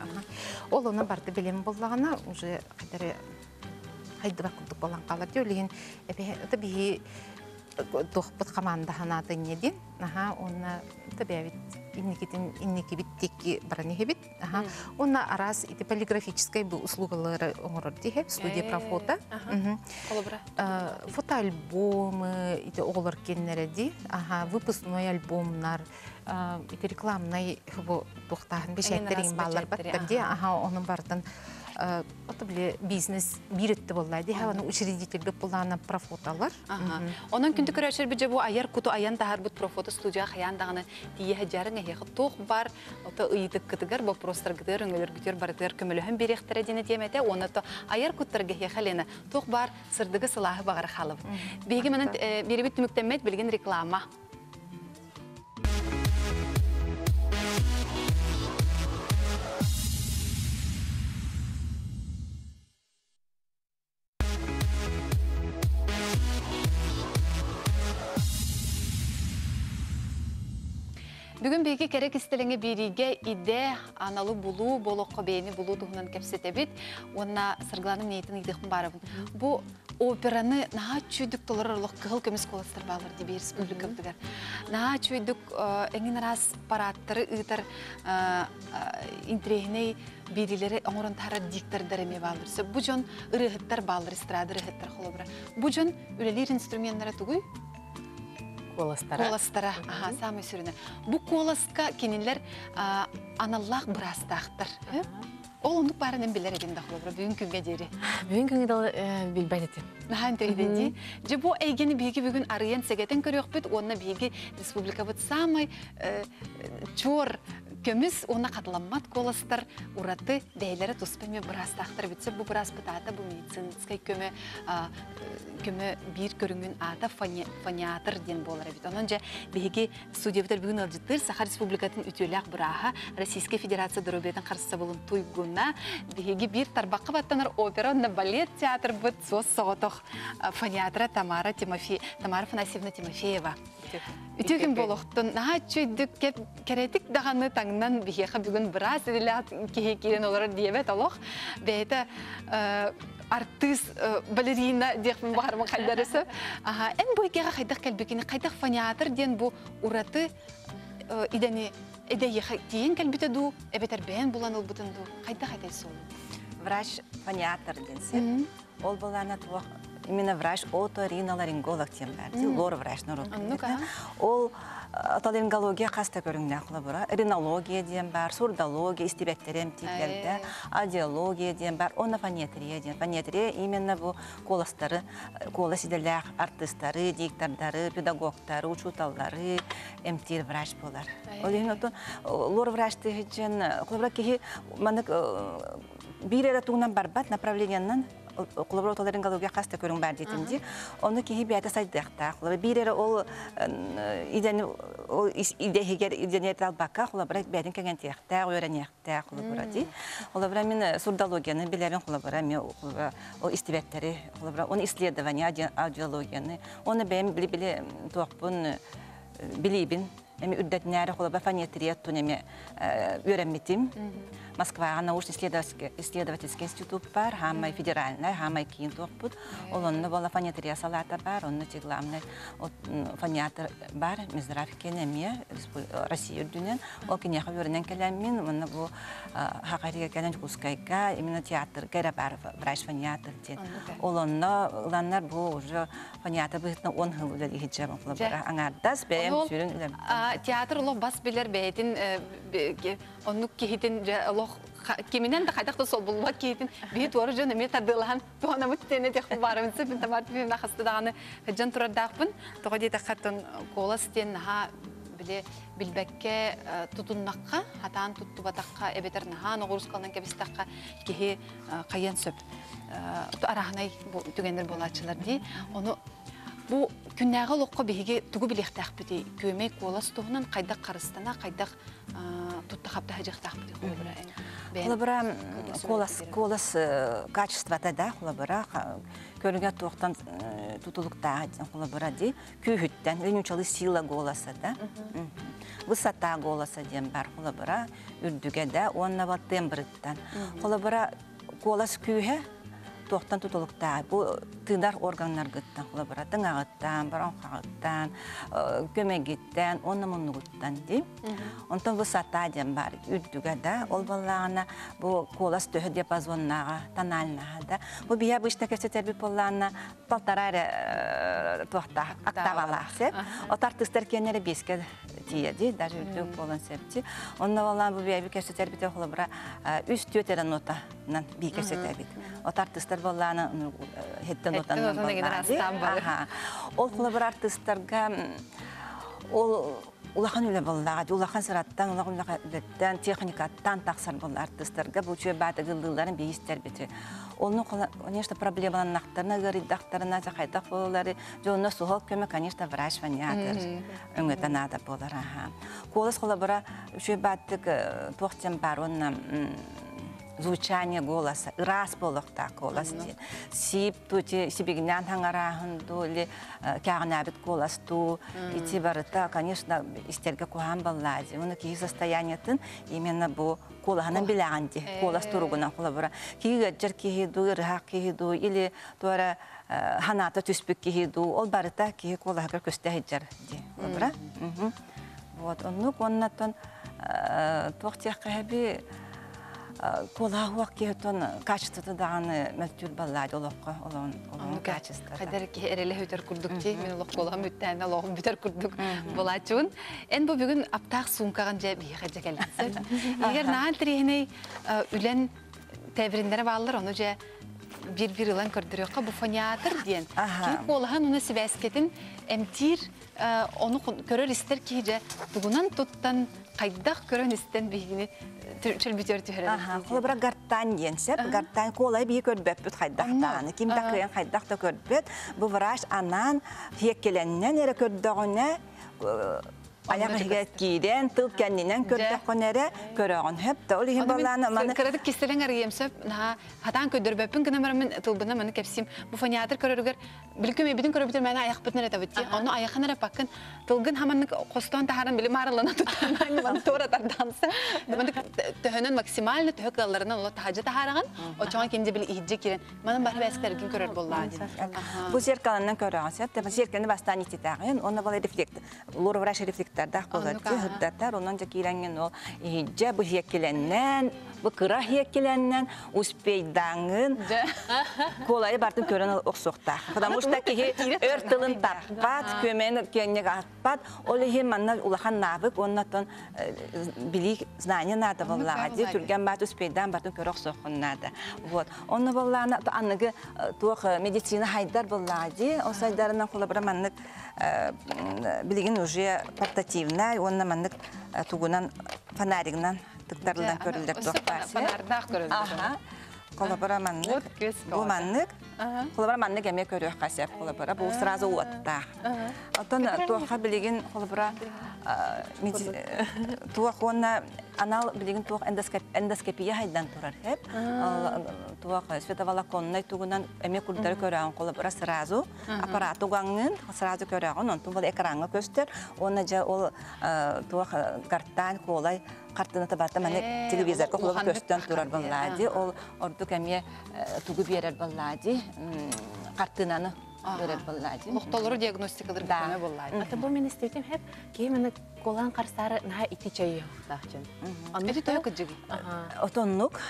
ол ону барта билим буллаҕына уже хайдары хайдыбат курдук болан хаалар дии ол иһин это биһи Туохпут хамаанда ханаатын диэн. Аха, онна табиабит инникитин инникибит тикки баран иһэбит. Аха. Онна араас ити полиграфическай бу услугалары оҥорор диһэ, студия профота. Холобура. Фотоальбомы, ити оҕолор кеннере ди. Аха, выпускной альбомнар, ити рекламнай бу туохтааһын бэчээттерин баллар баттар ди. Аха, onun бартын ото били бизнес бир өттө болла ди. Ха, оны учредитель беп буллаана профоталар. Онон күндү көрөөччүлэр бит бу айар куту аян таһарбыт профото студия хаян даҕаны тиийэ сылдьарыҥ эһиэхэ туох бар ото ыйытыккытыгар вопростаргытыгар өҥөлөргүтүгэр барытыгар көмөлөһөн биэриэхтэрэ диэн этиэм этэ уонна то айар куттарга эһиэхэ Лена туох бар сырдыгы сылааһы баҕара хаалабыт. Биһиги манан биэрибит түмүктэммэт билигин реклама. Бүгүн биһиги кэрэ кистэлэҥи биэриигэ идэ, аналы булуу, болоххо бэйэни булуу туһунан кэпсэтэбит уонна Саргылана Минейтин ыйытыахпын баарабын. Бу операны наһаа үчүгдүк толорор олох кыһыл көмүс куоластар баалар дии биир республикабытыгар. Наһаа үчүгдүк эҥин араас парадтары ыытар интириэһинэй биэриилэри оҥорон таһаарар диктордар эмиэ бааллар. Сөп бу дьон ырыаһыттар бааллар, эстрада ырыаһыттар холобура. Бу дьон үлэлиир инструменнара тугуй? Куоластара. Куоластара, аха, самый сүрүнэ. Бу куоласка кинилэр аналлаах быраастаахтар. Ол оннук баарынан билэр этим да холобура бүгүн күҥҥэ диэри. Бүгүн күҥҥэ дылы билбэт этим. Наһаа интэриэһинэй дии. Дьэ бу эйгэни биһиги бүгүн арыйан сэгэтэн көрүөхпүт уонна биһиги республикабыт самай чуор көмүс уонна хатыламмат куоластар ураты бэйэлэрэ туспа эмиэ быраастаахтар эбит. Бу бырааспыт аата бу медицинскэй көмө көмө биир көрүҥүн аата фониатр диэн буолар эбит. Онон дьэ биһиги студиябытыгар бүгүн ыалдьыттыыр Саха Республикатын үтүөлээх бырааһа, Российскай Федерация доруобуйатын харыстабылын туйгуна, биһиги биир тарбахха баттанар опера уонна балет театрбыт суос соҕотох фониатра Тамара Тимофе Тамара Афанасьевна Тимофеева. Үтүө күн буолуохтун. Наһаа үчүгдүк кэрэтик даҕаны таҥнан биһиэхэ бүгүн быраас идэлээх киһи киирэн олорор диэбэт олох. Бэйэтэ артыыс балерина диэхпин баҕарбын хайдар өсө. Эн бу эйгэҕэ хайдах кэлбикини, хайдах фониатр диэн бу ураты идэни эдэйиэхэ тиийэн кэлбитэ дуу, эбэтэр бэйэн булан ылбытын дуу, хайдах этэй суолу? Врач фониатр диэн сир. Ол былаана туох именно врач оториноларинголог диэн бар. Лор врач народ. Ол отоларингология хаста көрүҥнээх холобура. Ринология диэн бар, сурдология, истибэттэр эмтииллэрдэ, аудиология диэн бар, онно фониатрия диэн. Фониатрия именно бу куоластары, куолас идэлээх артыыстары, диктордары, педагогтары, учууталлары эмтиир врач буолар. Ол иһин отон лор врач тыһыджен, холобура киһи маннык биир эрэ тугунан барбат направлениеннан холобура отоларингология хас да көрүҥ баар диэтим дии. Ону киһи бэйэтэ сайдыахтаах. Холобура биир эрэ ол идэни ол идэһигэр идэни талбакка холобура бэйэтин кэҥэтиэхтээх, үөрэниэхтээх холобура дии. Холобура мин сурдологияны билэрин холобура мен холобура ол истибэттэри холобура оны исследование аудиологияны оны бэйэм били-били туохпун билиибин эми үрдэтинээри холоба фониатрия тун эми үөрэммитим. Москваҕа научно-исследовательский институт бар, хаамай федеральный, хаамай киин туохпут. Ол онно буола фониатрия салаата бар, онно ти главный фониатр бар, Минздрав киэн эмиэ Россия үрдүнэн. Ол киниэхэ үөрэнэн кэлэммин, уонна бу Хакария кэлэн Дьокуускайга именно театрга эрэ бар врач-фониатр диэн. Ол онно ыланнар бу уже Понятно быһыытынан 10 сыл үлэлиһиджэм холобура аҥаардас бэйэм сүрүн үлэм. Театр олох бас билэр бэйэтин оннук киһитин олох киминэн да хайдах да солбуллубат киһитин биһи туора дьон эмиэ тардыалаһан туһанабыт диэн этиэхпин баарабын сөп Тамара Тимофеевна хаста даҕаны сылдьан турардаахпын тоҕо диэтэххэ оттон куолас диэн наһаа били билбэккэ тутуннахха хатаан туттубатахха эбэтэр наһаа ноҕуруускаланан кэбистэххэ киһи хайыан сөп арааһынай түгэннэр буолааччылар дии. Ону бу күннээҕи олоххо биһиги тугу билиэхтээхпитий? Күөмэй куолас туһунан хайдах харыстана, хайдах тутта хапта сылдьыахтаахпытый холобура? Холобура куолас куолас качествота да холобура көрүҥэ туохтан тутулуктаах холобура дии күүһүттэн ленючалы сила голоса да высота голоса диэн бар холобура үрдүгэ да уонна вот тембрыттан холобура куолас күүһэ. Туохтан тутулуктаах бу тыынар органнаргыттан холобура тыҥаҕыттан, бронхаҕыттан, көмөгиттэн уонна муннугуттан дии. Онтон высота диэн бар үрдүгэ да, ол буоллаҕына бу куолас төһө диапазоннааҕа, тональнаҕа да. Бу биһи обычно кэпсэтэрбит буоллаҕына полтора эрэ туохтаах октавалаах сөп. От артыыстар киэннэрэ биэскэ тиийэ дии, даже үрдүк буолан сөп дии. Онно буоллаҕына бу биһи кэпсэтэрбит холобура үс-түөрт эрэ нота нан бии кэпсэтэбит. От артыыстар буоллаана хеттен нотаннан буоллаана. Ол холобур артыыстарга ол улахан үлэ буоллаҕа, улахан сыраттан, улахан үлэттэн, техникаттан тахсар буолла артыыстарга бу үчүгэй бааты гыллыыларын биһистэрбити. Онну, конечно, проблемаланнахтарына, ыарыйдахтарына, хайдах буолалары, дьонно суһал көмө, конечно, врач фониатор өҥөтө наада буолар. Куолас холобура үчүгэй бааттык туох диэн баар уонна звучание голоса, ыраас буолуохтаах куолас диэн. Сип ту сибигинээн хаҥарааһын дуу или кээҕинээбит куолас дуу ити барыта, конечно, истэргэ куһаан баллаа дии. Уну киһи состояниетын именно бу куолаһынан билэҕин дии. Куолас туругунан холобура. Киһи ыалдьар киһи дуу, ыарыһах киһи дуу или туора ханаата түспүт киһи дуу, ол барыта киһи куолаһыгар көстө сылдьар дии. Холобура. Вот, оннук уоннаттан туох диэххэ хэби куолаһуох киһитон качествота даҕаны мөлтүүр баллаады олоххо олоҕун олоҕун качествота. Хайдар киһи эрэлэ бүтэр курдук дии мин олох куолаһым бүттээнэ олоҕум бүтэр курдук булааччыбын. Эн бу бүгүн аптаах суумкаҕын дьэ биһиэхэ дьэ кэллин. Егер наан тириһинэй үлэн тээбириннэрэ бааллар ону дьэ биир-биир ылан көрдөрүөххэ бу фониатр диэн. Кини куолаһын уна сибээскэтин эмтиир ону көрөр-истэр киһи дьэ тугунан туттан хайдах көрөн-истэн биһигини чөлбүтүөр түһэрэр. Холобура гартан диэн сөп. Гартан куолай биһи көрбөппүт хайдахтааны. Ким да кыайан хайдах да көрбөт. Бу врач анаан хиэккэлэннэн эрэ көрдөҕүнэ айах иһигэр киирэн тыл кэннинэн көрдөххүнэ эрэ көрөҕүн сөп да ол иһин балаана маны кыратык кистэлэҥ арыйыам сөп наһаа хатаан көрдөрбөппүн гынан бараммын тылбына маны кэпсиим бу фониатр көрөрүгэр Билкүм эбитин көрөбүтүн мээнэ айахпытын эрэ табыт дии. Онно айахын эрэ паккын тылгын хаманнык хостоон таһааран били маарылана тутан маны туора тардаанса. Мандык төһөнөн максимально төһө кыалларынан оло таһажа таһаараҕын. Очоҕон кимде били иһирдьэ киирэн манан бары бэскэргин көрөр буоллаа диэн. Бу зеркаланан көрөҕүн сөп. Бу зерканы бастаан ититээҕин, онно бала рефлект, лор врач рефлектордаах буолар дии хырдатар. Онон дьэ киирэҥҥин ол иһирдьэ бу хиэккилэннэн, бу кыра хиэккилэннэн успейдааҥҥын куолайы бартын көрөн охсуохтаах. Потому что киһи өр тылын таппат, көмөн киэҥник атпат. Ол иһин манна улахан навык, оннотон билии знание надо буоллаҕа дии. Түргэн баат успейдаан бартын көрө охсуоххун наада. Вот. Онно буоллаана аныгы туох медицина хайдар буоллаҕа дии. Ол сайдарынан холобура маннык билигин уже портативнай уонна маннык тугунан фонаригынан тыктарыллан көрүллэр туох баар. Фонардаах көрүллэр. Холобура маннык. Бу маннык. Холобура маннык эмиэ көрүөххэ сөп. Холобура бу сразу уоттаах. Оттон туохха билигин холобура туох уонна анал билигин туох эндоскопия хайдан турар хэп. Туох световолоконнай тугунан эмиэ курдары көрөҕүн холобура сразу аппарат угаҥҥын сразу көрөҕүн онтун бұл экраҥҥа көстөр уонна дьэ ол туох гартан куолай хартыната барта маны телевизорга холобур көстөн турар баллаади ол ордук эмиэ тугу биэрэр баллаади хартыынаны берер баллаади Охтолору диагностикалыр көмө боллаади. Ата бу мен истибитим хеп киһи маны кулаан харсаары наһаа ити чайы хуктаах дьон. Эти төһө кыдьыгы? Отоннук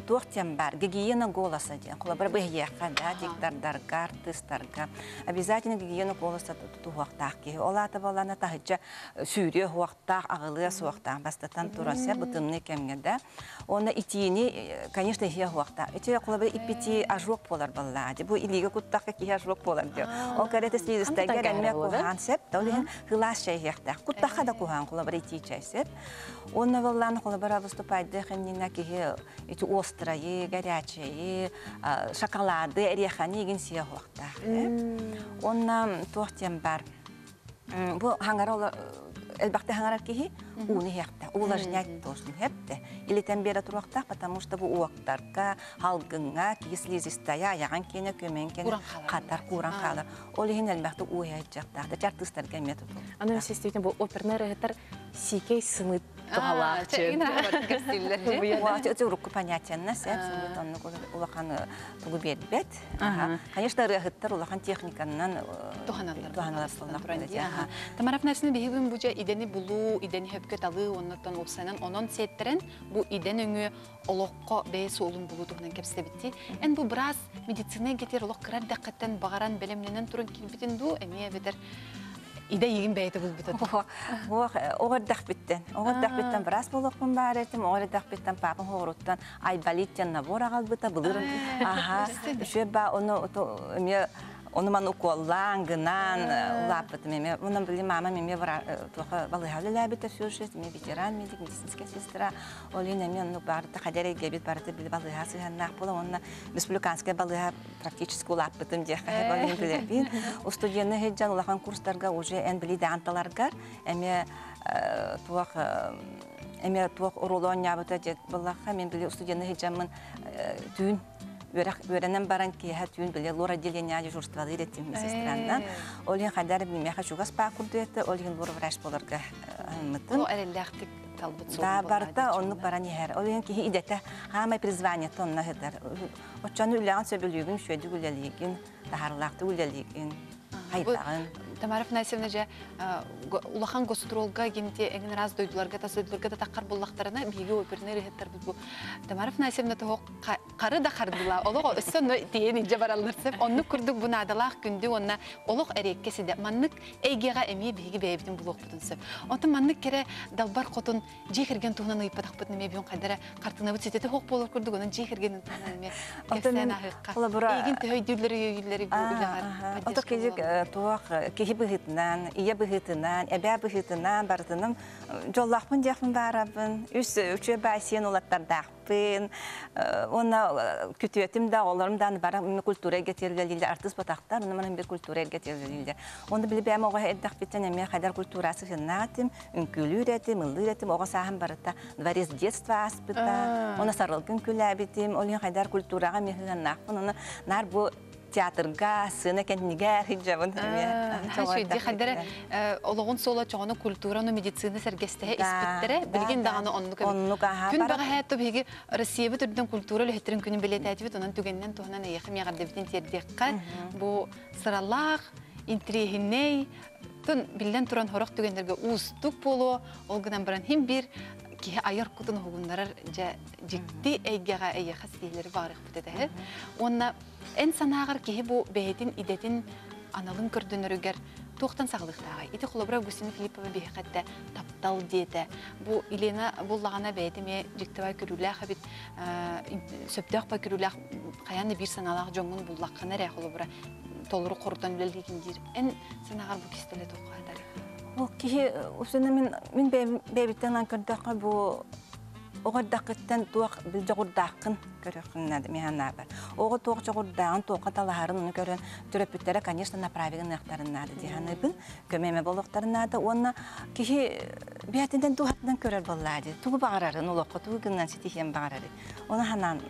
туох диэн бар гигиена голоса диэн холобура быһыйыахха да диктордарга артыыстарга обязательно гигиена голоса тутуһуохтаах киһи ол аата буоллаана таһычча сүүрүө суохтаах аҕылыа суохтаах бастатан туран сэ бытымны кэмҥэ да уонна итиини конечно иһиэ суохтаах ити холобура иппити ожог буолар баллаа бу илиигэ куттахха киһи ожог буолар диэ ол кэрэтэ слизистайга эмиэ куһаан сеп ол иһин кылаас чай иһиэхтээх куттахха да куһаан холобура итии чай сеп Уонна буоллаан холобура выступайдыах иннинэ киһи ити острайы, горячайы, шоколады, эриэхэни игин сиэ суохтаах. Уонна туох диэн бар. Бу хаҥара элбэхтэ хаҥарар киһи ууну иһиэхтэ, увлажнять должен хэпте. Илитэн биэрэ туруохтаах, потому что бу уоктарга, халгыҥҥа киһи слизистая, айаҕын киэнэ, көмөн киэнэ хатар, кууран хаалар. Ол иһин элбэхтик уу иһэ сылдьыахтаах. Артыыстарга эмиэ тутул. Аны систиитин бу опернай ырыһыттар сиикэй сымыыт Туһалаах чын. Урукку понятиянна сеп, оннук улахан тугу биэрбэт. Конечно, ырыаһыттар улахан техниканнан туһаналлар. Тамара Афанасьевна биһигин бу дьэ идэни булуу, идэни хөпкө талыы, оннуттан уопсайынан онон сиэттэрэн бу идэн өҥүө олоххо бэйэ суолун булуу туһунан кэпсэбитти. Эн бу быраас медицина эйгэтигэр олох кыра эрдэххиттэн баҕаран бэлэмнэнэн туран киирбитин дуу, эмиэ эбэтэр идэ эйигин бэйэтэ булбута дуу? Оҕо эрдэхпиттэн. Оҕо эрдэхпиттэн быраас буолуохпун баар этим. Оҕо эрдэхпиттэн папам хоҕуруттан Айболит диэн набор аҕалбыта. Былыр аха үчүгэй ба ону эмиэ ону маны укуоллаан, гынаан улааппытым эмиэ. Онон били мамам эмиэ туоха балыыһа үлэлээбитэ всю жизнь, эмиэ ветеран медик, медицинская сестра. Ол иһин эмиэ оннук барыта хадер эйгэбит барыта били балыыһа сыһыаннаах буолан уонна республиканскай балыыһа практически улааппытым диэххэ ол иһин билэбин. Устудьуонна сылдьан улахан курстарга уже эн били даанталаргар эмиэ туох эмиэ туох оруолу оонньообута диэт буоллахха мен били устудьуонна сылдьаммын түүн үөрэх үөрэнэн баран киэһэ түүн били лор отделение дежурстволыыр этим сестраннан ол иһин хайдар миэхэ чугас баа курдук этэ ол иһин лор врач буоларга ыммытым эрэллээхтик талбыт Да, барыта оннук баран иһэр. Ол иһин киһи идэтэ хаамай призваниета онно сытар. Оччону үлэҕин сөбүлүүгүн, үчүгэйдик үлэлиигин, таһаарыылаахтык үлэлиигин, хайдаҕын. Тамара Афанасьевна дьэ улахан гастролга гинти эҥин араас дойдуларга тас дойдуларга да таххар буллахтарына биһиги оперный ырыһыттарбыт бу Тамара Афанасьевна тоһо хары да хардыла олох өссө онно тиийэн илдьэ бараллар сөп оннук курдук бу наадалаах күндү уонна олох эриэккэ сидэ маннык эйгэҕэ эмиэ биһиги бэйэбитин булуохпутун сөп онтон маннык кэрэ далбар хотун дьиэ кэргэн туһунан ыйыппатахпытын эмиэ бүгүн хайдара хартыынабыт ситэтэ суох буолар курдук онон дьиэ кэргэнин туһунан эмиэ кэпсээн аһыахха эйигин төһө өйдүүллэр өйүүллэри бу үлэҕэр Ото киһи туох киһи быһыытынан, ийэ быһыытынан, эбээ быһыытынан барытынан дьоллоохпун диэхпин баарабын. Үс үчүгэй баай сиэн улаттардаахпын уонна күтүөтүм да оҕолорум да бары культура эйгэтигэр үлэлииллэр артыыс батахтар онно манан бир культура эйгэтигэр үлэлииллэр онно били бэйэм оҕо эрдэхпиттэн эмиэ хайдар культура сыһыннаах этим үҥкүүлүүр этим ыллыыр этим оҕо сааһым барыта дворец детства ааспыта онно сарылгын күлээбитим ол иһин хайдар культураҕа эмиэ сыһыаннаахпын онно наар бу театрга сцена кэннигэр сылдьабын эмиэ хайдара олоҕун суола чоҕону культураны медицина сэргэстэһэ испиттэрэ билигин даҕаны оннук оннук аха күн бэҕэһээ то биһиги Россиябыт үрдүн культура үлэһиттэрин күнүн бэлиэтээтибит онон түгэнинэн туһанан эйиэхэ миэҕэрдэбитин тиэрдиэххэ бу сыралаах интириэһинэй тун биллэн туран сорох түгэннэргэ уустук буолуо ол гынан баран хим биир киһи айар кутун уһугуннарар дьэ дьикти эйгэҕэ эйиэхэ ситиһиилэри баҕарыахпыт этэ уонна Эн санааҕар киһи бу бэйэтин идэтин аналын көрдөнөрүгэр туохтан саҕалыахтааҕый? Ити холобура Августина Филиппова биһиэхэ эттэ таптал диэтэ. Бу Елена буллаҕына бэйэтэ эмиэ дьиктибай көрүүлээх эбит, сөптөөх бай көрүүлээх хайаан да биир санаалаах дьоҥҥун буллаххына эрэ холобура толору хорутан үлэлиигин диир. Эн санааҕар бу кистэлэ туохха сытар? Ол киһи усуна мин мин бэйэбиттэн ылан көрдөххө бу оҕо эрдэххиттэн туох дьоҕурдааххын көрүөххүн наада мин санаабар. Оҕо туох дьоҕурдааҕын, туохха талаһарын ону көрөн төрөппүттэрэ, конечно, направить гыныахтарын наада дии саныыбын. Көмө эмэ буолуохтарын наада уонна киһи бэйэтинэн дууһатынан көрөр буоллаа дии. Тугу баҕарарын, олоххо тугу гынан ситиһиэн баҕарарый. Ону санаан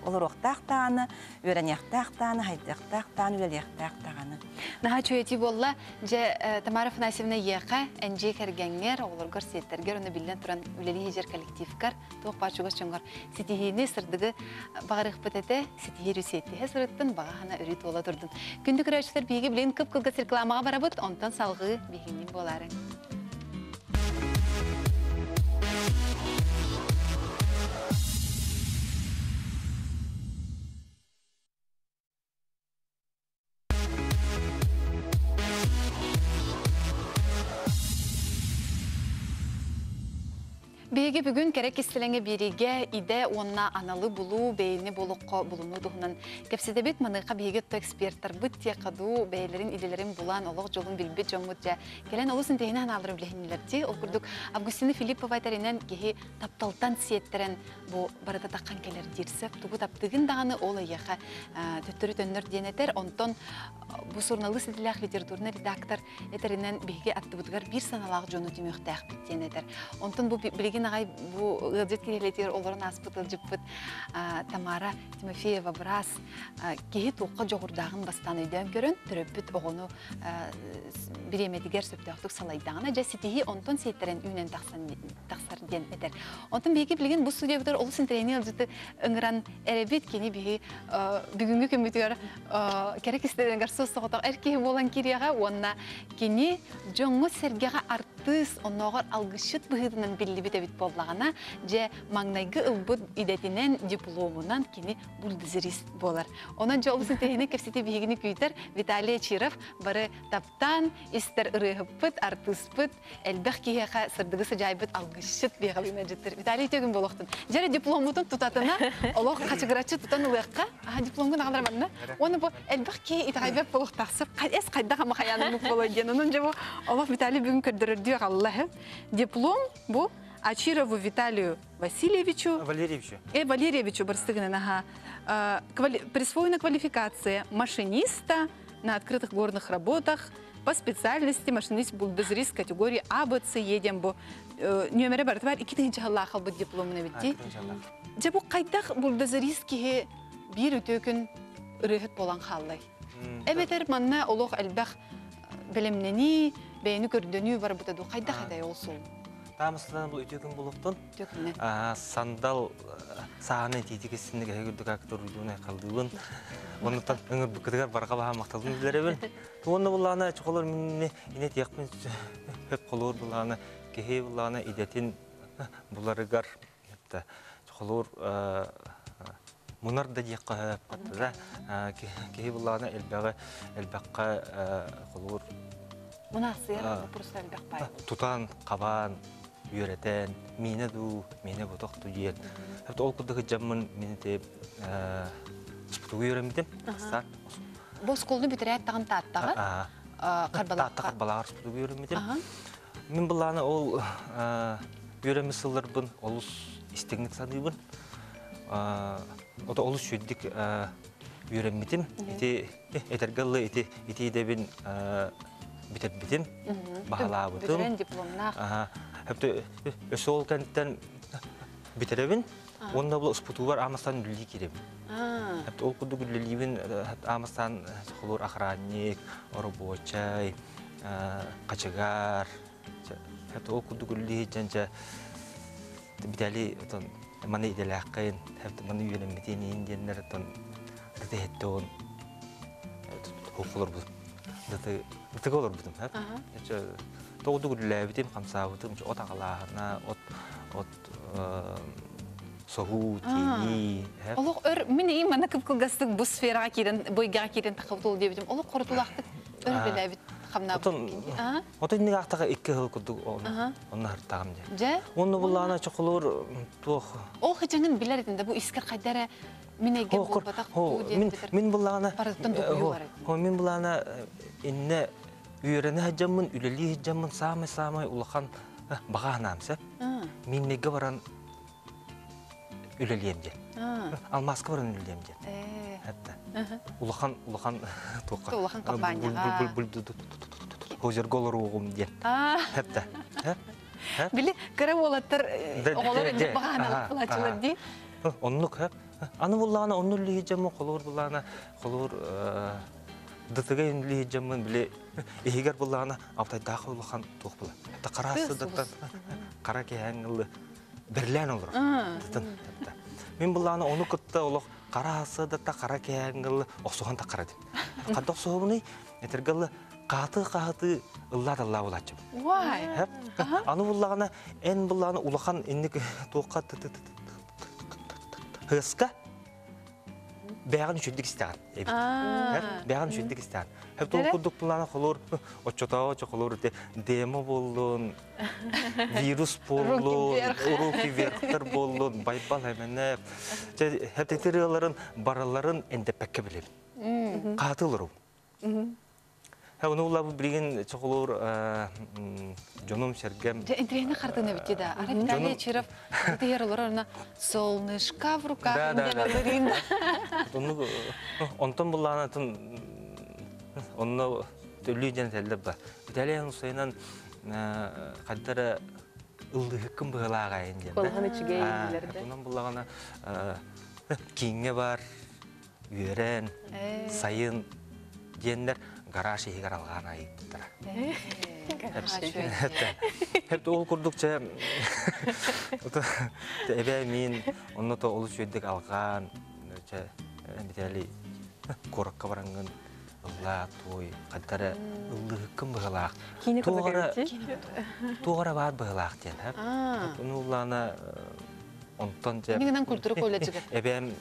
олоруохтаах даҕаны, үөрэниэхтээх даҕаны, хайдыахтаах даҕаны, үлэлиэхтээх даҕаны. Наһаа үчүгэй этии буолла. Дьэ, Тамара Афанасьевна эйиэхэ, эн дьиэ кэргэҥҥэр, оҕолоргор, сиэттэргэр уонна биллэн туран үлэлии сылдьар коллективкар, туох баар чугас дьоҥҥор ситиһиини, сырдыгы баҕарыахпыт этэ. Ситиһии өрүү сырыттын, баҕа хана өрүү туола турдун. Күндү көрөөччүлэр, биһиги билигин кып-кылгас рекламаҕа барабыт, онтон салҕыы биһигинниин буолаарыҥ. Биһиги бүгүн кэрэ кистэлэҥэ биэриигэ идэ уонна аналы булуу, бэйэни болоххо булунуу туһунан кэпсэтэбит. Маныаха биһиги отто экспертарбыт тиэхаду бэйэлэрин идэлэрин булан олох дьолун билбит дьоммут дьэ кэлэн олус интэриэһинэй санааларын билиһиннилэр Ол курдук Августина Филиппова этэринэн киһи тапталтан сиэттэрэн бу барыта таххан кэлэр диир сөп. Тугу таптыгын даҕаны ол эйиэхэ төттөрү төннөр диэн этэр. Онтон бу суруналыыс идэлээх литературнай редактор этэринэн биһиги аттыбытыгар биир санаалаах дьону түмүөхтээхпит диэн этэр. Онтон бу билигин Билигин аҕай бу ыалдьыт кириэлэтигэр олорон ааспыт ыалдьыппыт Тамара Тимофеева быраас киһи туохха дьоҕурдааҕын бастаан өйдөөн көрөн, төрөппүт оҕону бириэмэтигэр сөптөөхтүк салайдаҕына, дьэ ситиһии онтон сиэттэрэн үүнэн тахсан тахсар диэн этэр. Онтон биһиги билигин бу студиябытыгар олус интэриэһинэй ыалдьыты ыҥыран эрэбит. Кини биһи бүгүҥҥү күммүтүгэр кэрэ кистэлэҥэр суос-соҕотох эр киһи буолан кириэҕэ уонна кини дьоҥҥо-сэргэҕэ артыыс, оннооҕор алгысчыт быһыытынан биллибит эбит буоллаҕына, дьэ маҥнайгы ылбыт идэтинэн, дипломунан кини бульдозерист буолар. Онон дьэ олус интэриэһинэй кэпсэтии биһигини күүтэр Виталий Чиров бары таптаан истэр ырыаһыппыт, артыыспыт, элбэх киһиэхэ сырдыгы сыдьаайбыт алгысчыт биэҕэлиин Виталий үтүөгүн буолуохтун. Дьэрэ дипломмутун тутатына олох хачыгыраччы тутан ылыахха. Аха дипломгун аҕалар манна. Уонна бу элбэх киһи итэҕэйбэт буолуохтаахсып. Эс хайдах ама хайааныммыт буолуой диэн. Онон дьэ бу олох Виталий бүгүн көрдөрөрдүү аҕалла. Диплом бу Ачирову Виталию Васильевичу. Валерьевичу. Валерьевичу барстыгынан аха. Присвоена квалификация машиниста на открытых горных работах по специальности машинист бульдозерист категории А, Б, С, Е диэн бу нүөмэрэ барыта бар 2 тыһыынча халбыт дипломун эбит Дьэ бу хайдах бульдозерист киһи биир үтүө күн ырыаһыт буолан хааллай? Эбэтэр манна олох элбэх бэлэмнэнии, бэйэни көрдөнүү барбыта дуу хайдах этэй ол суол? Таамыстан бу үтүө күн булуктун. Сандал сааны тиити киссинник эһэ күрдүк актор уйдуун айхалдыыбын. Оннуттан ыҥырбыккытыгар барҕа баһа махталын билэрэбин. Туонна буллаана чохолор минни ине тиэхпин хөп холуур буллаана киһи буллаана идэтин буларыгар чохолуур мунар да диэххэ хөп киһи буллаана элбэҕи элбэххэ холуур Мунасыйар просто элбэх бай. Тутан, хабаан, үөрэтэн, миинэ дуу, миинэ ботох дуу диэн. Ол курдук дьаммын мин те спутугу үөрэммитим. Бу оскуоланы бүтэрээт таҕын Тааттаҕа Таатта Харбалааҕар спутугу үөрэммитим. Мин былаана ол үөрэммит сылларбын олус истиҥник саныыбын. Ото олус сүрдик үөрэммитим. Ити этэргэ ылы ити ити идэбин бүтэрбитим, баһалаабытым. Бүтэрэн дипломнаах. Өссө ол кэнниттэн бүтэрэбин. Уонна бу спутугар амастан үлэлии киирэбин. Ол курдук үлэлиибин амастан холуур охранник, оробуочай, хачыгар. Ол курдук үлэлии дьэнчэ Виталий отон маны идэлээххин, маны үөрэммитин иин диэннэр отон дыты олорбутум. Дытыга олорбутум. Тоҕудук үлэлээбитим, хамсаабытым, от аҕалааһына, от от соһуу, тиэнии. Олох өр мин иим мана кып-кылгастык бу сфераҕа киирэн, бу эйгэҕэ киирэн тахабыт ол диэбитим. Олох хорутулаахтык өр үлэлээбит хамнаабыт. Отон инник аахтаҕа икки сыл курдук онно хартаҕым диэн. Дьэ? Онно буллаана чоколуур туох. Ол хычаҥын билэр этин да бу искер хайда эрэ мин эйгэ буолбатах дуу диэн Мин буллаана барыттан дугуйуулар. Мин буллаана инне үөрэнэ сылдьаммын, үлэлии сылдьаммын саамай-саамай улахан баҕа санаам сөп. Миннеге баран үлэлиэм диэн. Алмааска баран үлэлиэм диэн. Хатта. Улахан улахан туохха. Улахан компанияҕа. Озерго олоруоҕум диэн. Хатта. Били кыра уолаттар оҕолор инник баҕаһаналар булааччылар дии. Оннук Аны буллаана онну үллиһи дьаммын холуур буллаана холуур дытыга үллиһи дьаммын били иһигэр буллаана алтайдаах улахан туох була. Хара сыдаттан хара киһэҥ ылы берлээн олорор. Мин буллаана ону кытта олох хара сыдатта хара киһэҥ ылы охсуһан таххара дим. Хадда охсуһубунуй этэргэллы хааты-хааты ыллаа таллаа булааччым. Вай! Аны буллаҕына эн буллаҕына улахан инник туохха хыска бэҕин үчүддүк истэҕин эбит. Бэҕин үчүддүк истэҕин. Хэп тол курдук буллаҕына холуур оччотооҕу чохолуур демо буоллун, вирус буоллун, руки вверхтар буоллун, байбал эмэнэ. Хэп тетирыаларын бараларын эндэппэккэ билэбин. Хааты олорум. Ону улабы билигин чохолуур дьонум сэргэм. Дьэ, интэриэһинэй хартыына битти да. Арай Виталий Чиров тыйар олорор на солнышко в руках. Да, да, да. Онтон буллаанатын онно төлүү дьэн тэллэр ба. Виталий Хусейнан хаддара Ыллыһыккын быһылаах айын диэн. Куолаһын үчүгэй дииллэр да. Онон буллаҕына кииҥҥэ бар, үөрэн, сайын диэннэр гараж иһигэр алҕаан айыппыттара. Хэп ол курдук чэ эбээ мин онно то олус үөрдүк алҕаан чэ битээли куоракка бараҥҥын ыллаа туой хантара ыллыһыккын быһылаах туох эрэ баар быһылаах диэн ону улаана онтон дьэ Мингынан культура колледжыгар эбээм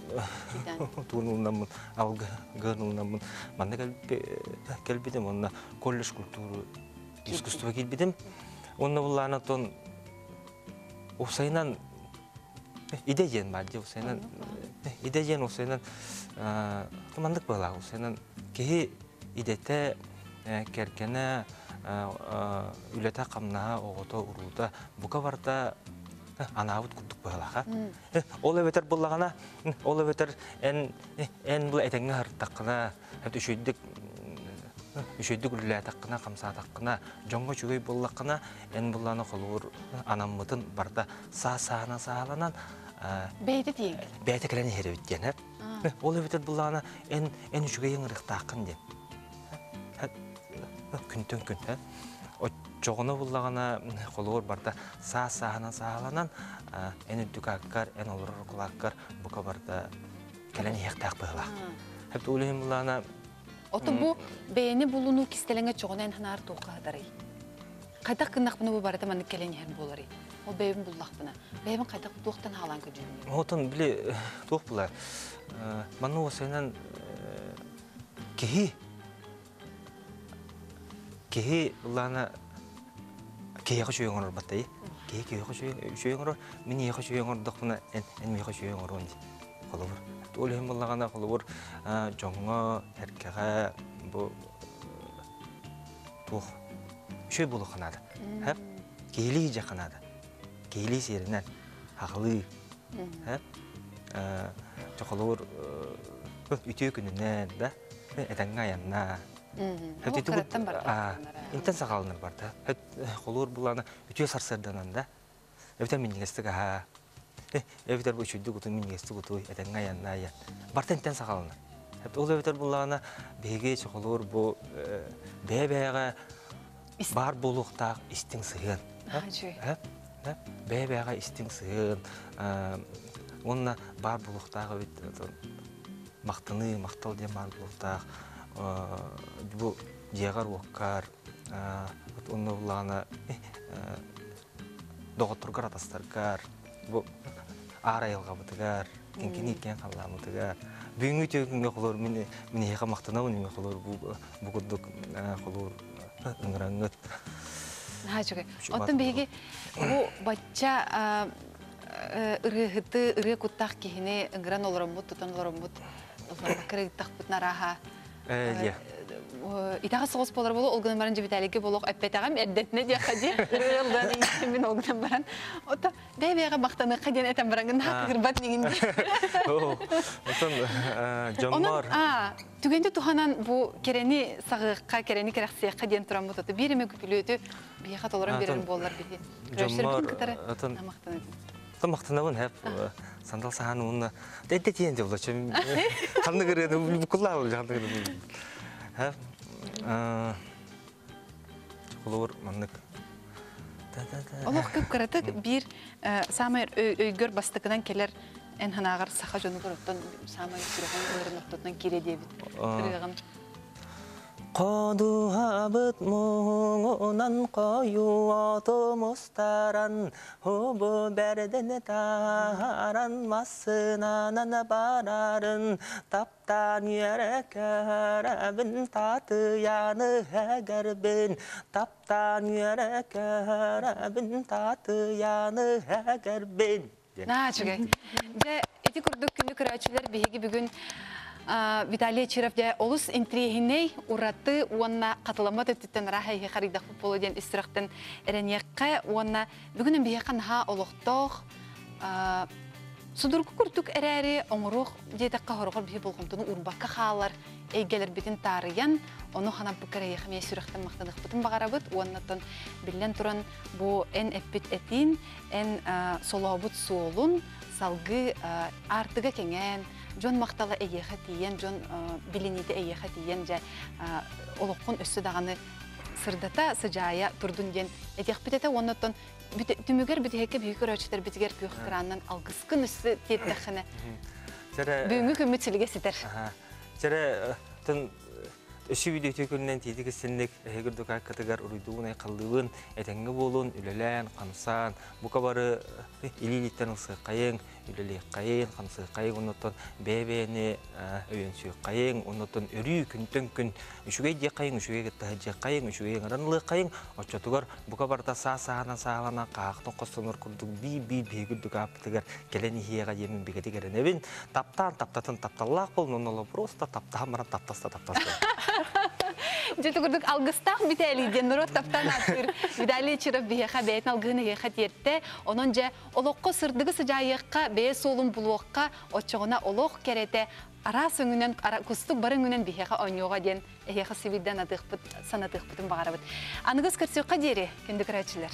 туун алгы гынулнаммын манна кэлбитим онно колледж культуры искусство киирбитим онно буллаана тон усайынан идэ диэн баар дии усайынан идэ диэн усайынан маннык быһылаах усайынан киһи идэтэ кэргэнэ үлэтэ хамнаһа оҕото уруута бука барыта анаабыт курдук быһылааха ол эбэтэр буллаҕына ол эбэтэр эн эн бу этэҥҥэ аһыртаххына үчүгэйдик үчүгэйдик үлэлээтэххинэ хамсаатаххына дьоҥҥо үчүгэй буоллаххына эн буллаана холобур анаммытын барда саа саана сааланан бэйэтэ тиийэн бэйэтэ кэлэн иһэр эбит диэн ол эбэтэр буллаҕына эн эн үчүгэй ыҥырыктааххын диэн күнтэн күн оччоҕуна буллаҕына холобур барда саа сааһынан сааланан эн үрдүк аккар эн олорор кулааккар бука барда кэлэн иһиэхтээх быһылаах хэп ол иһин буллаҕына Ото бу бэйэни булунуу кистэлэҥэ чоҕунан эн ханаар туохха хатарый? Хайдах гыннахпына бу барыта маннык кэлэн иһэр буоларый? Ол бэйэбин буллахпына, бэйэбин хайдах туохтан хаалаан көдьүүнүй? Отон били туох була манна уосайынан киһи киһи лана киһиэхэ үчүгэй оҥорор баттай киһи киһиэхэ үчүгэй оҥорор мин эйиэхэ үчүгэй оҥордохпуна эн эн миэхэ үчүгэй оҥоруон дии холобур ол иһин буоллаҕына холобур дьоҥҥо эркэҕэ бу туох үчүгэй буолуохха наада киһилии дьиэххэ наада киһилии сиэринэн аҕалыы холобур үтүө күнүнэн да этэҥҥэ айаннаа интэн саҕаланар барда холуур булана үтүө сарсыарданан да эбэтэр минньигэстик аһаа эбэтэр бу үчүйдүк утуй минньигэстик утуй этэҥҥэ айаннаа айан барта интэн саҕаланар ол эбэтэр буллаҕына биһиги холуур бу бэйэ-бэйэҕэ баар буолуохтаах истиҥ сыһыан бэйэ-бэйэҕэ истиҥ сыһыан уонна баар буолуохтаах эбит махтаныы махтал диэн баар буолуохтаах бу дьиэҕэр-уоккар онно буллаҕына доҕотторгор атастаргар бу аар айылҕабытыгар киҥкини иккиэн халлааммытыгар бүгүҥҥү үтүө күҥҥэ холуур мин мин эһиэхэ махтанабын мин холуур бу бу курдук холуур ыҥыраҥҥыт Наһаа үчүгэй. Оттон биһиги бу бачча ырыаһыты, ырыа куттаах киһини ыҥыран олороммут, тутан олороммут, кырыйдахпытын арааһа итэҕэс соҕус буолар буолуо, ол гынан баран дьибитээлигэ буолуох эппэтэҕим, эрдэтинэ диэххэ дии, ырыа мин ол гынан баран. Ото бэйэ-бэйэҕэ махтаныахха диэн этэн баран наһаа кыырбат миҥин дии. Отон дьоммор Түгэнди туһанан бу кэрэни саҕыахха, кэрэни кэрэхсиэххэ диэн тураммыт ото биир эмэ күпүлүөтү биһиэхэ толорон биэрэн буоллар биһи. Дьоммор кытары отон махтанабын. Махтанабын хэп сандал саһаан уонна эдде тиэн дьолло чөм ханнык ырыаны букуллаа ханнык ырыаны хэп холобур маннык Олох кып-кыратык биир саамай өйгөр бастакынан кэлэр эн ханааҕар саха дьонугар оттон саамай сүрэҕин ыырын ортотунан киирэ диэбит ырыаҕын. Ходуһабыт муҥунан хойуу оту мустаран, хубу бэрдэн таһааран массыынанан барарын, таптаан үөрэ көрөбүн, татыйаны һэгэрбин, таптаан үөрэ көрөбүн, татыйаны һэгэрбин. Наһаа үчүгэй. Дьэ, ити курдук күндү көрөөччүлэр биһиги бүгүн Виталий Чиров дьэ олус интириэһинэй, ураты уонна хатыламмат өттүттэн ыраах эйиэхэ арыйдахпыт буолуо диэн ис сүрэхтэн эрэниэххэ уонна бүгүн биһиэхэ наһаа олохтоох судургу курдук эрээри оҥоруох диэтэххэ хороҕор биһи болҕомтону уурбакка хаалар. эйгэлэрбитин таарыйан, ону ханаппыккар эйиэхэ эмиэ сүрэхтэн махтаныахпытын баҕарабыт. Уоннаттан биллэн туран бу эн эппит этиин, эн солообут суолун салгыы аартыга кэҥээн, дьон махтала эйиэхэ тиийэн, дьон билиниитэ эйиэхэ тиийэн, дьэ олоххун өссө даҕаны сырдата, сыдьаайа турдун диэн этиэхпит этэ. Уоннаттан түмүгэр бүтэһиккэ биһиги көрөөччүлэрбитигэр күөх экранынан алгыскын өссө тиэртэххинэ. Бүгүҥҥү күммүт силигэ ситэр. Чэрэ тын өссө видео күнүнэн тиити киссинник эһигир дукааккатыгар уруйдуун айхаллыыбын этэҥҥэ буолун үлэлээн хамсаан бука бары илиилиттэн ылсыаххайыҥ үлэлиэххэйин, хамсыаххайыҥ, оннуттан бэйэ-бэйэни өйөнсүөххэйиҥ, оннуттан өрүү күнтэн күн үчүгэй диэххэйиҥ, үчүгэй кытта сылдьыаххайыҥ, үчүгэй ыҥыран ылыаххайыҥ, оччотугар бука барыта саа-сааһынан сааһыланан хаһаахтан хостонор курдук биир-биир биһиги үрдүк ааппытыгар кэлэн иһиэҕэ диэммин бигэтик эрэнэбин. Таптаан таптатын тапталлаах буолун, онно просто таптаһан баран таптаста таптаста. Дьэ курдук алгыстаах Виталий диэн норуот таптаан ааттыыр Виталий Чиров биһиэхэ бэйэтин алгыһын эһиэхэ тиэртэ. Онон дьэ олоххо сырдыгы сыдьаайыахха, бэйэ суолун булуохха, оччоҕуна олох кэрэтэ араас өҥүнэн, кустук бары өҥүнэн биһиэхэ оонньуоҕа диэн эһиэхэ сибирдэн атыахпыт, санатыахпытын баҕарабыт. Аныгыс көрсүөххэ диэри, күндү көрөөччүлэр.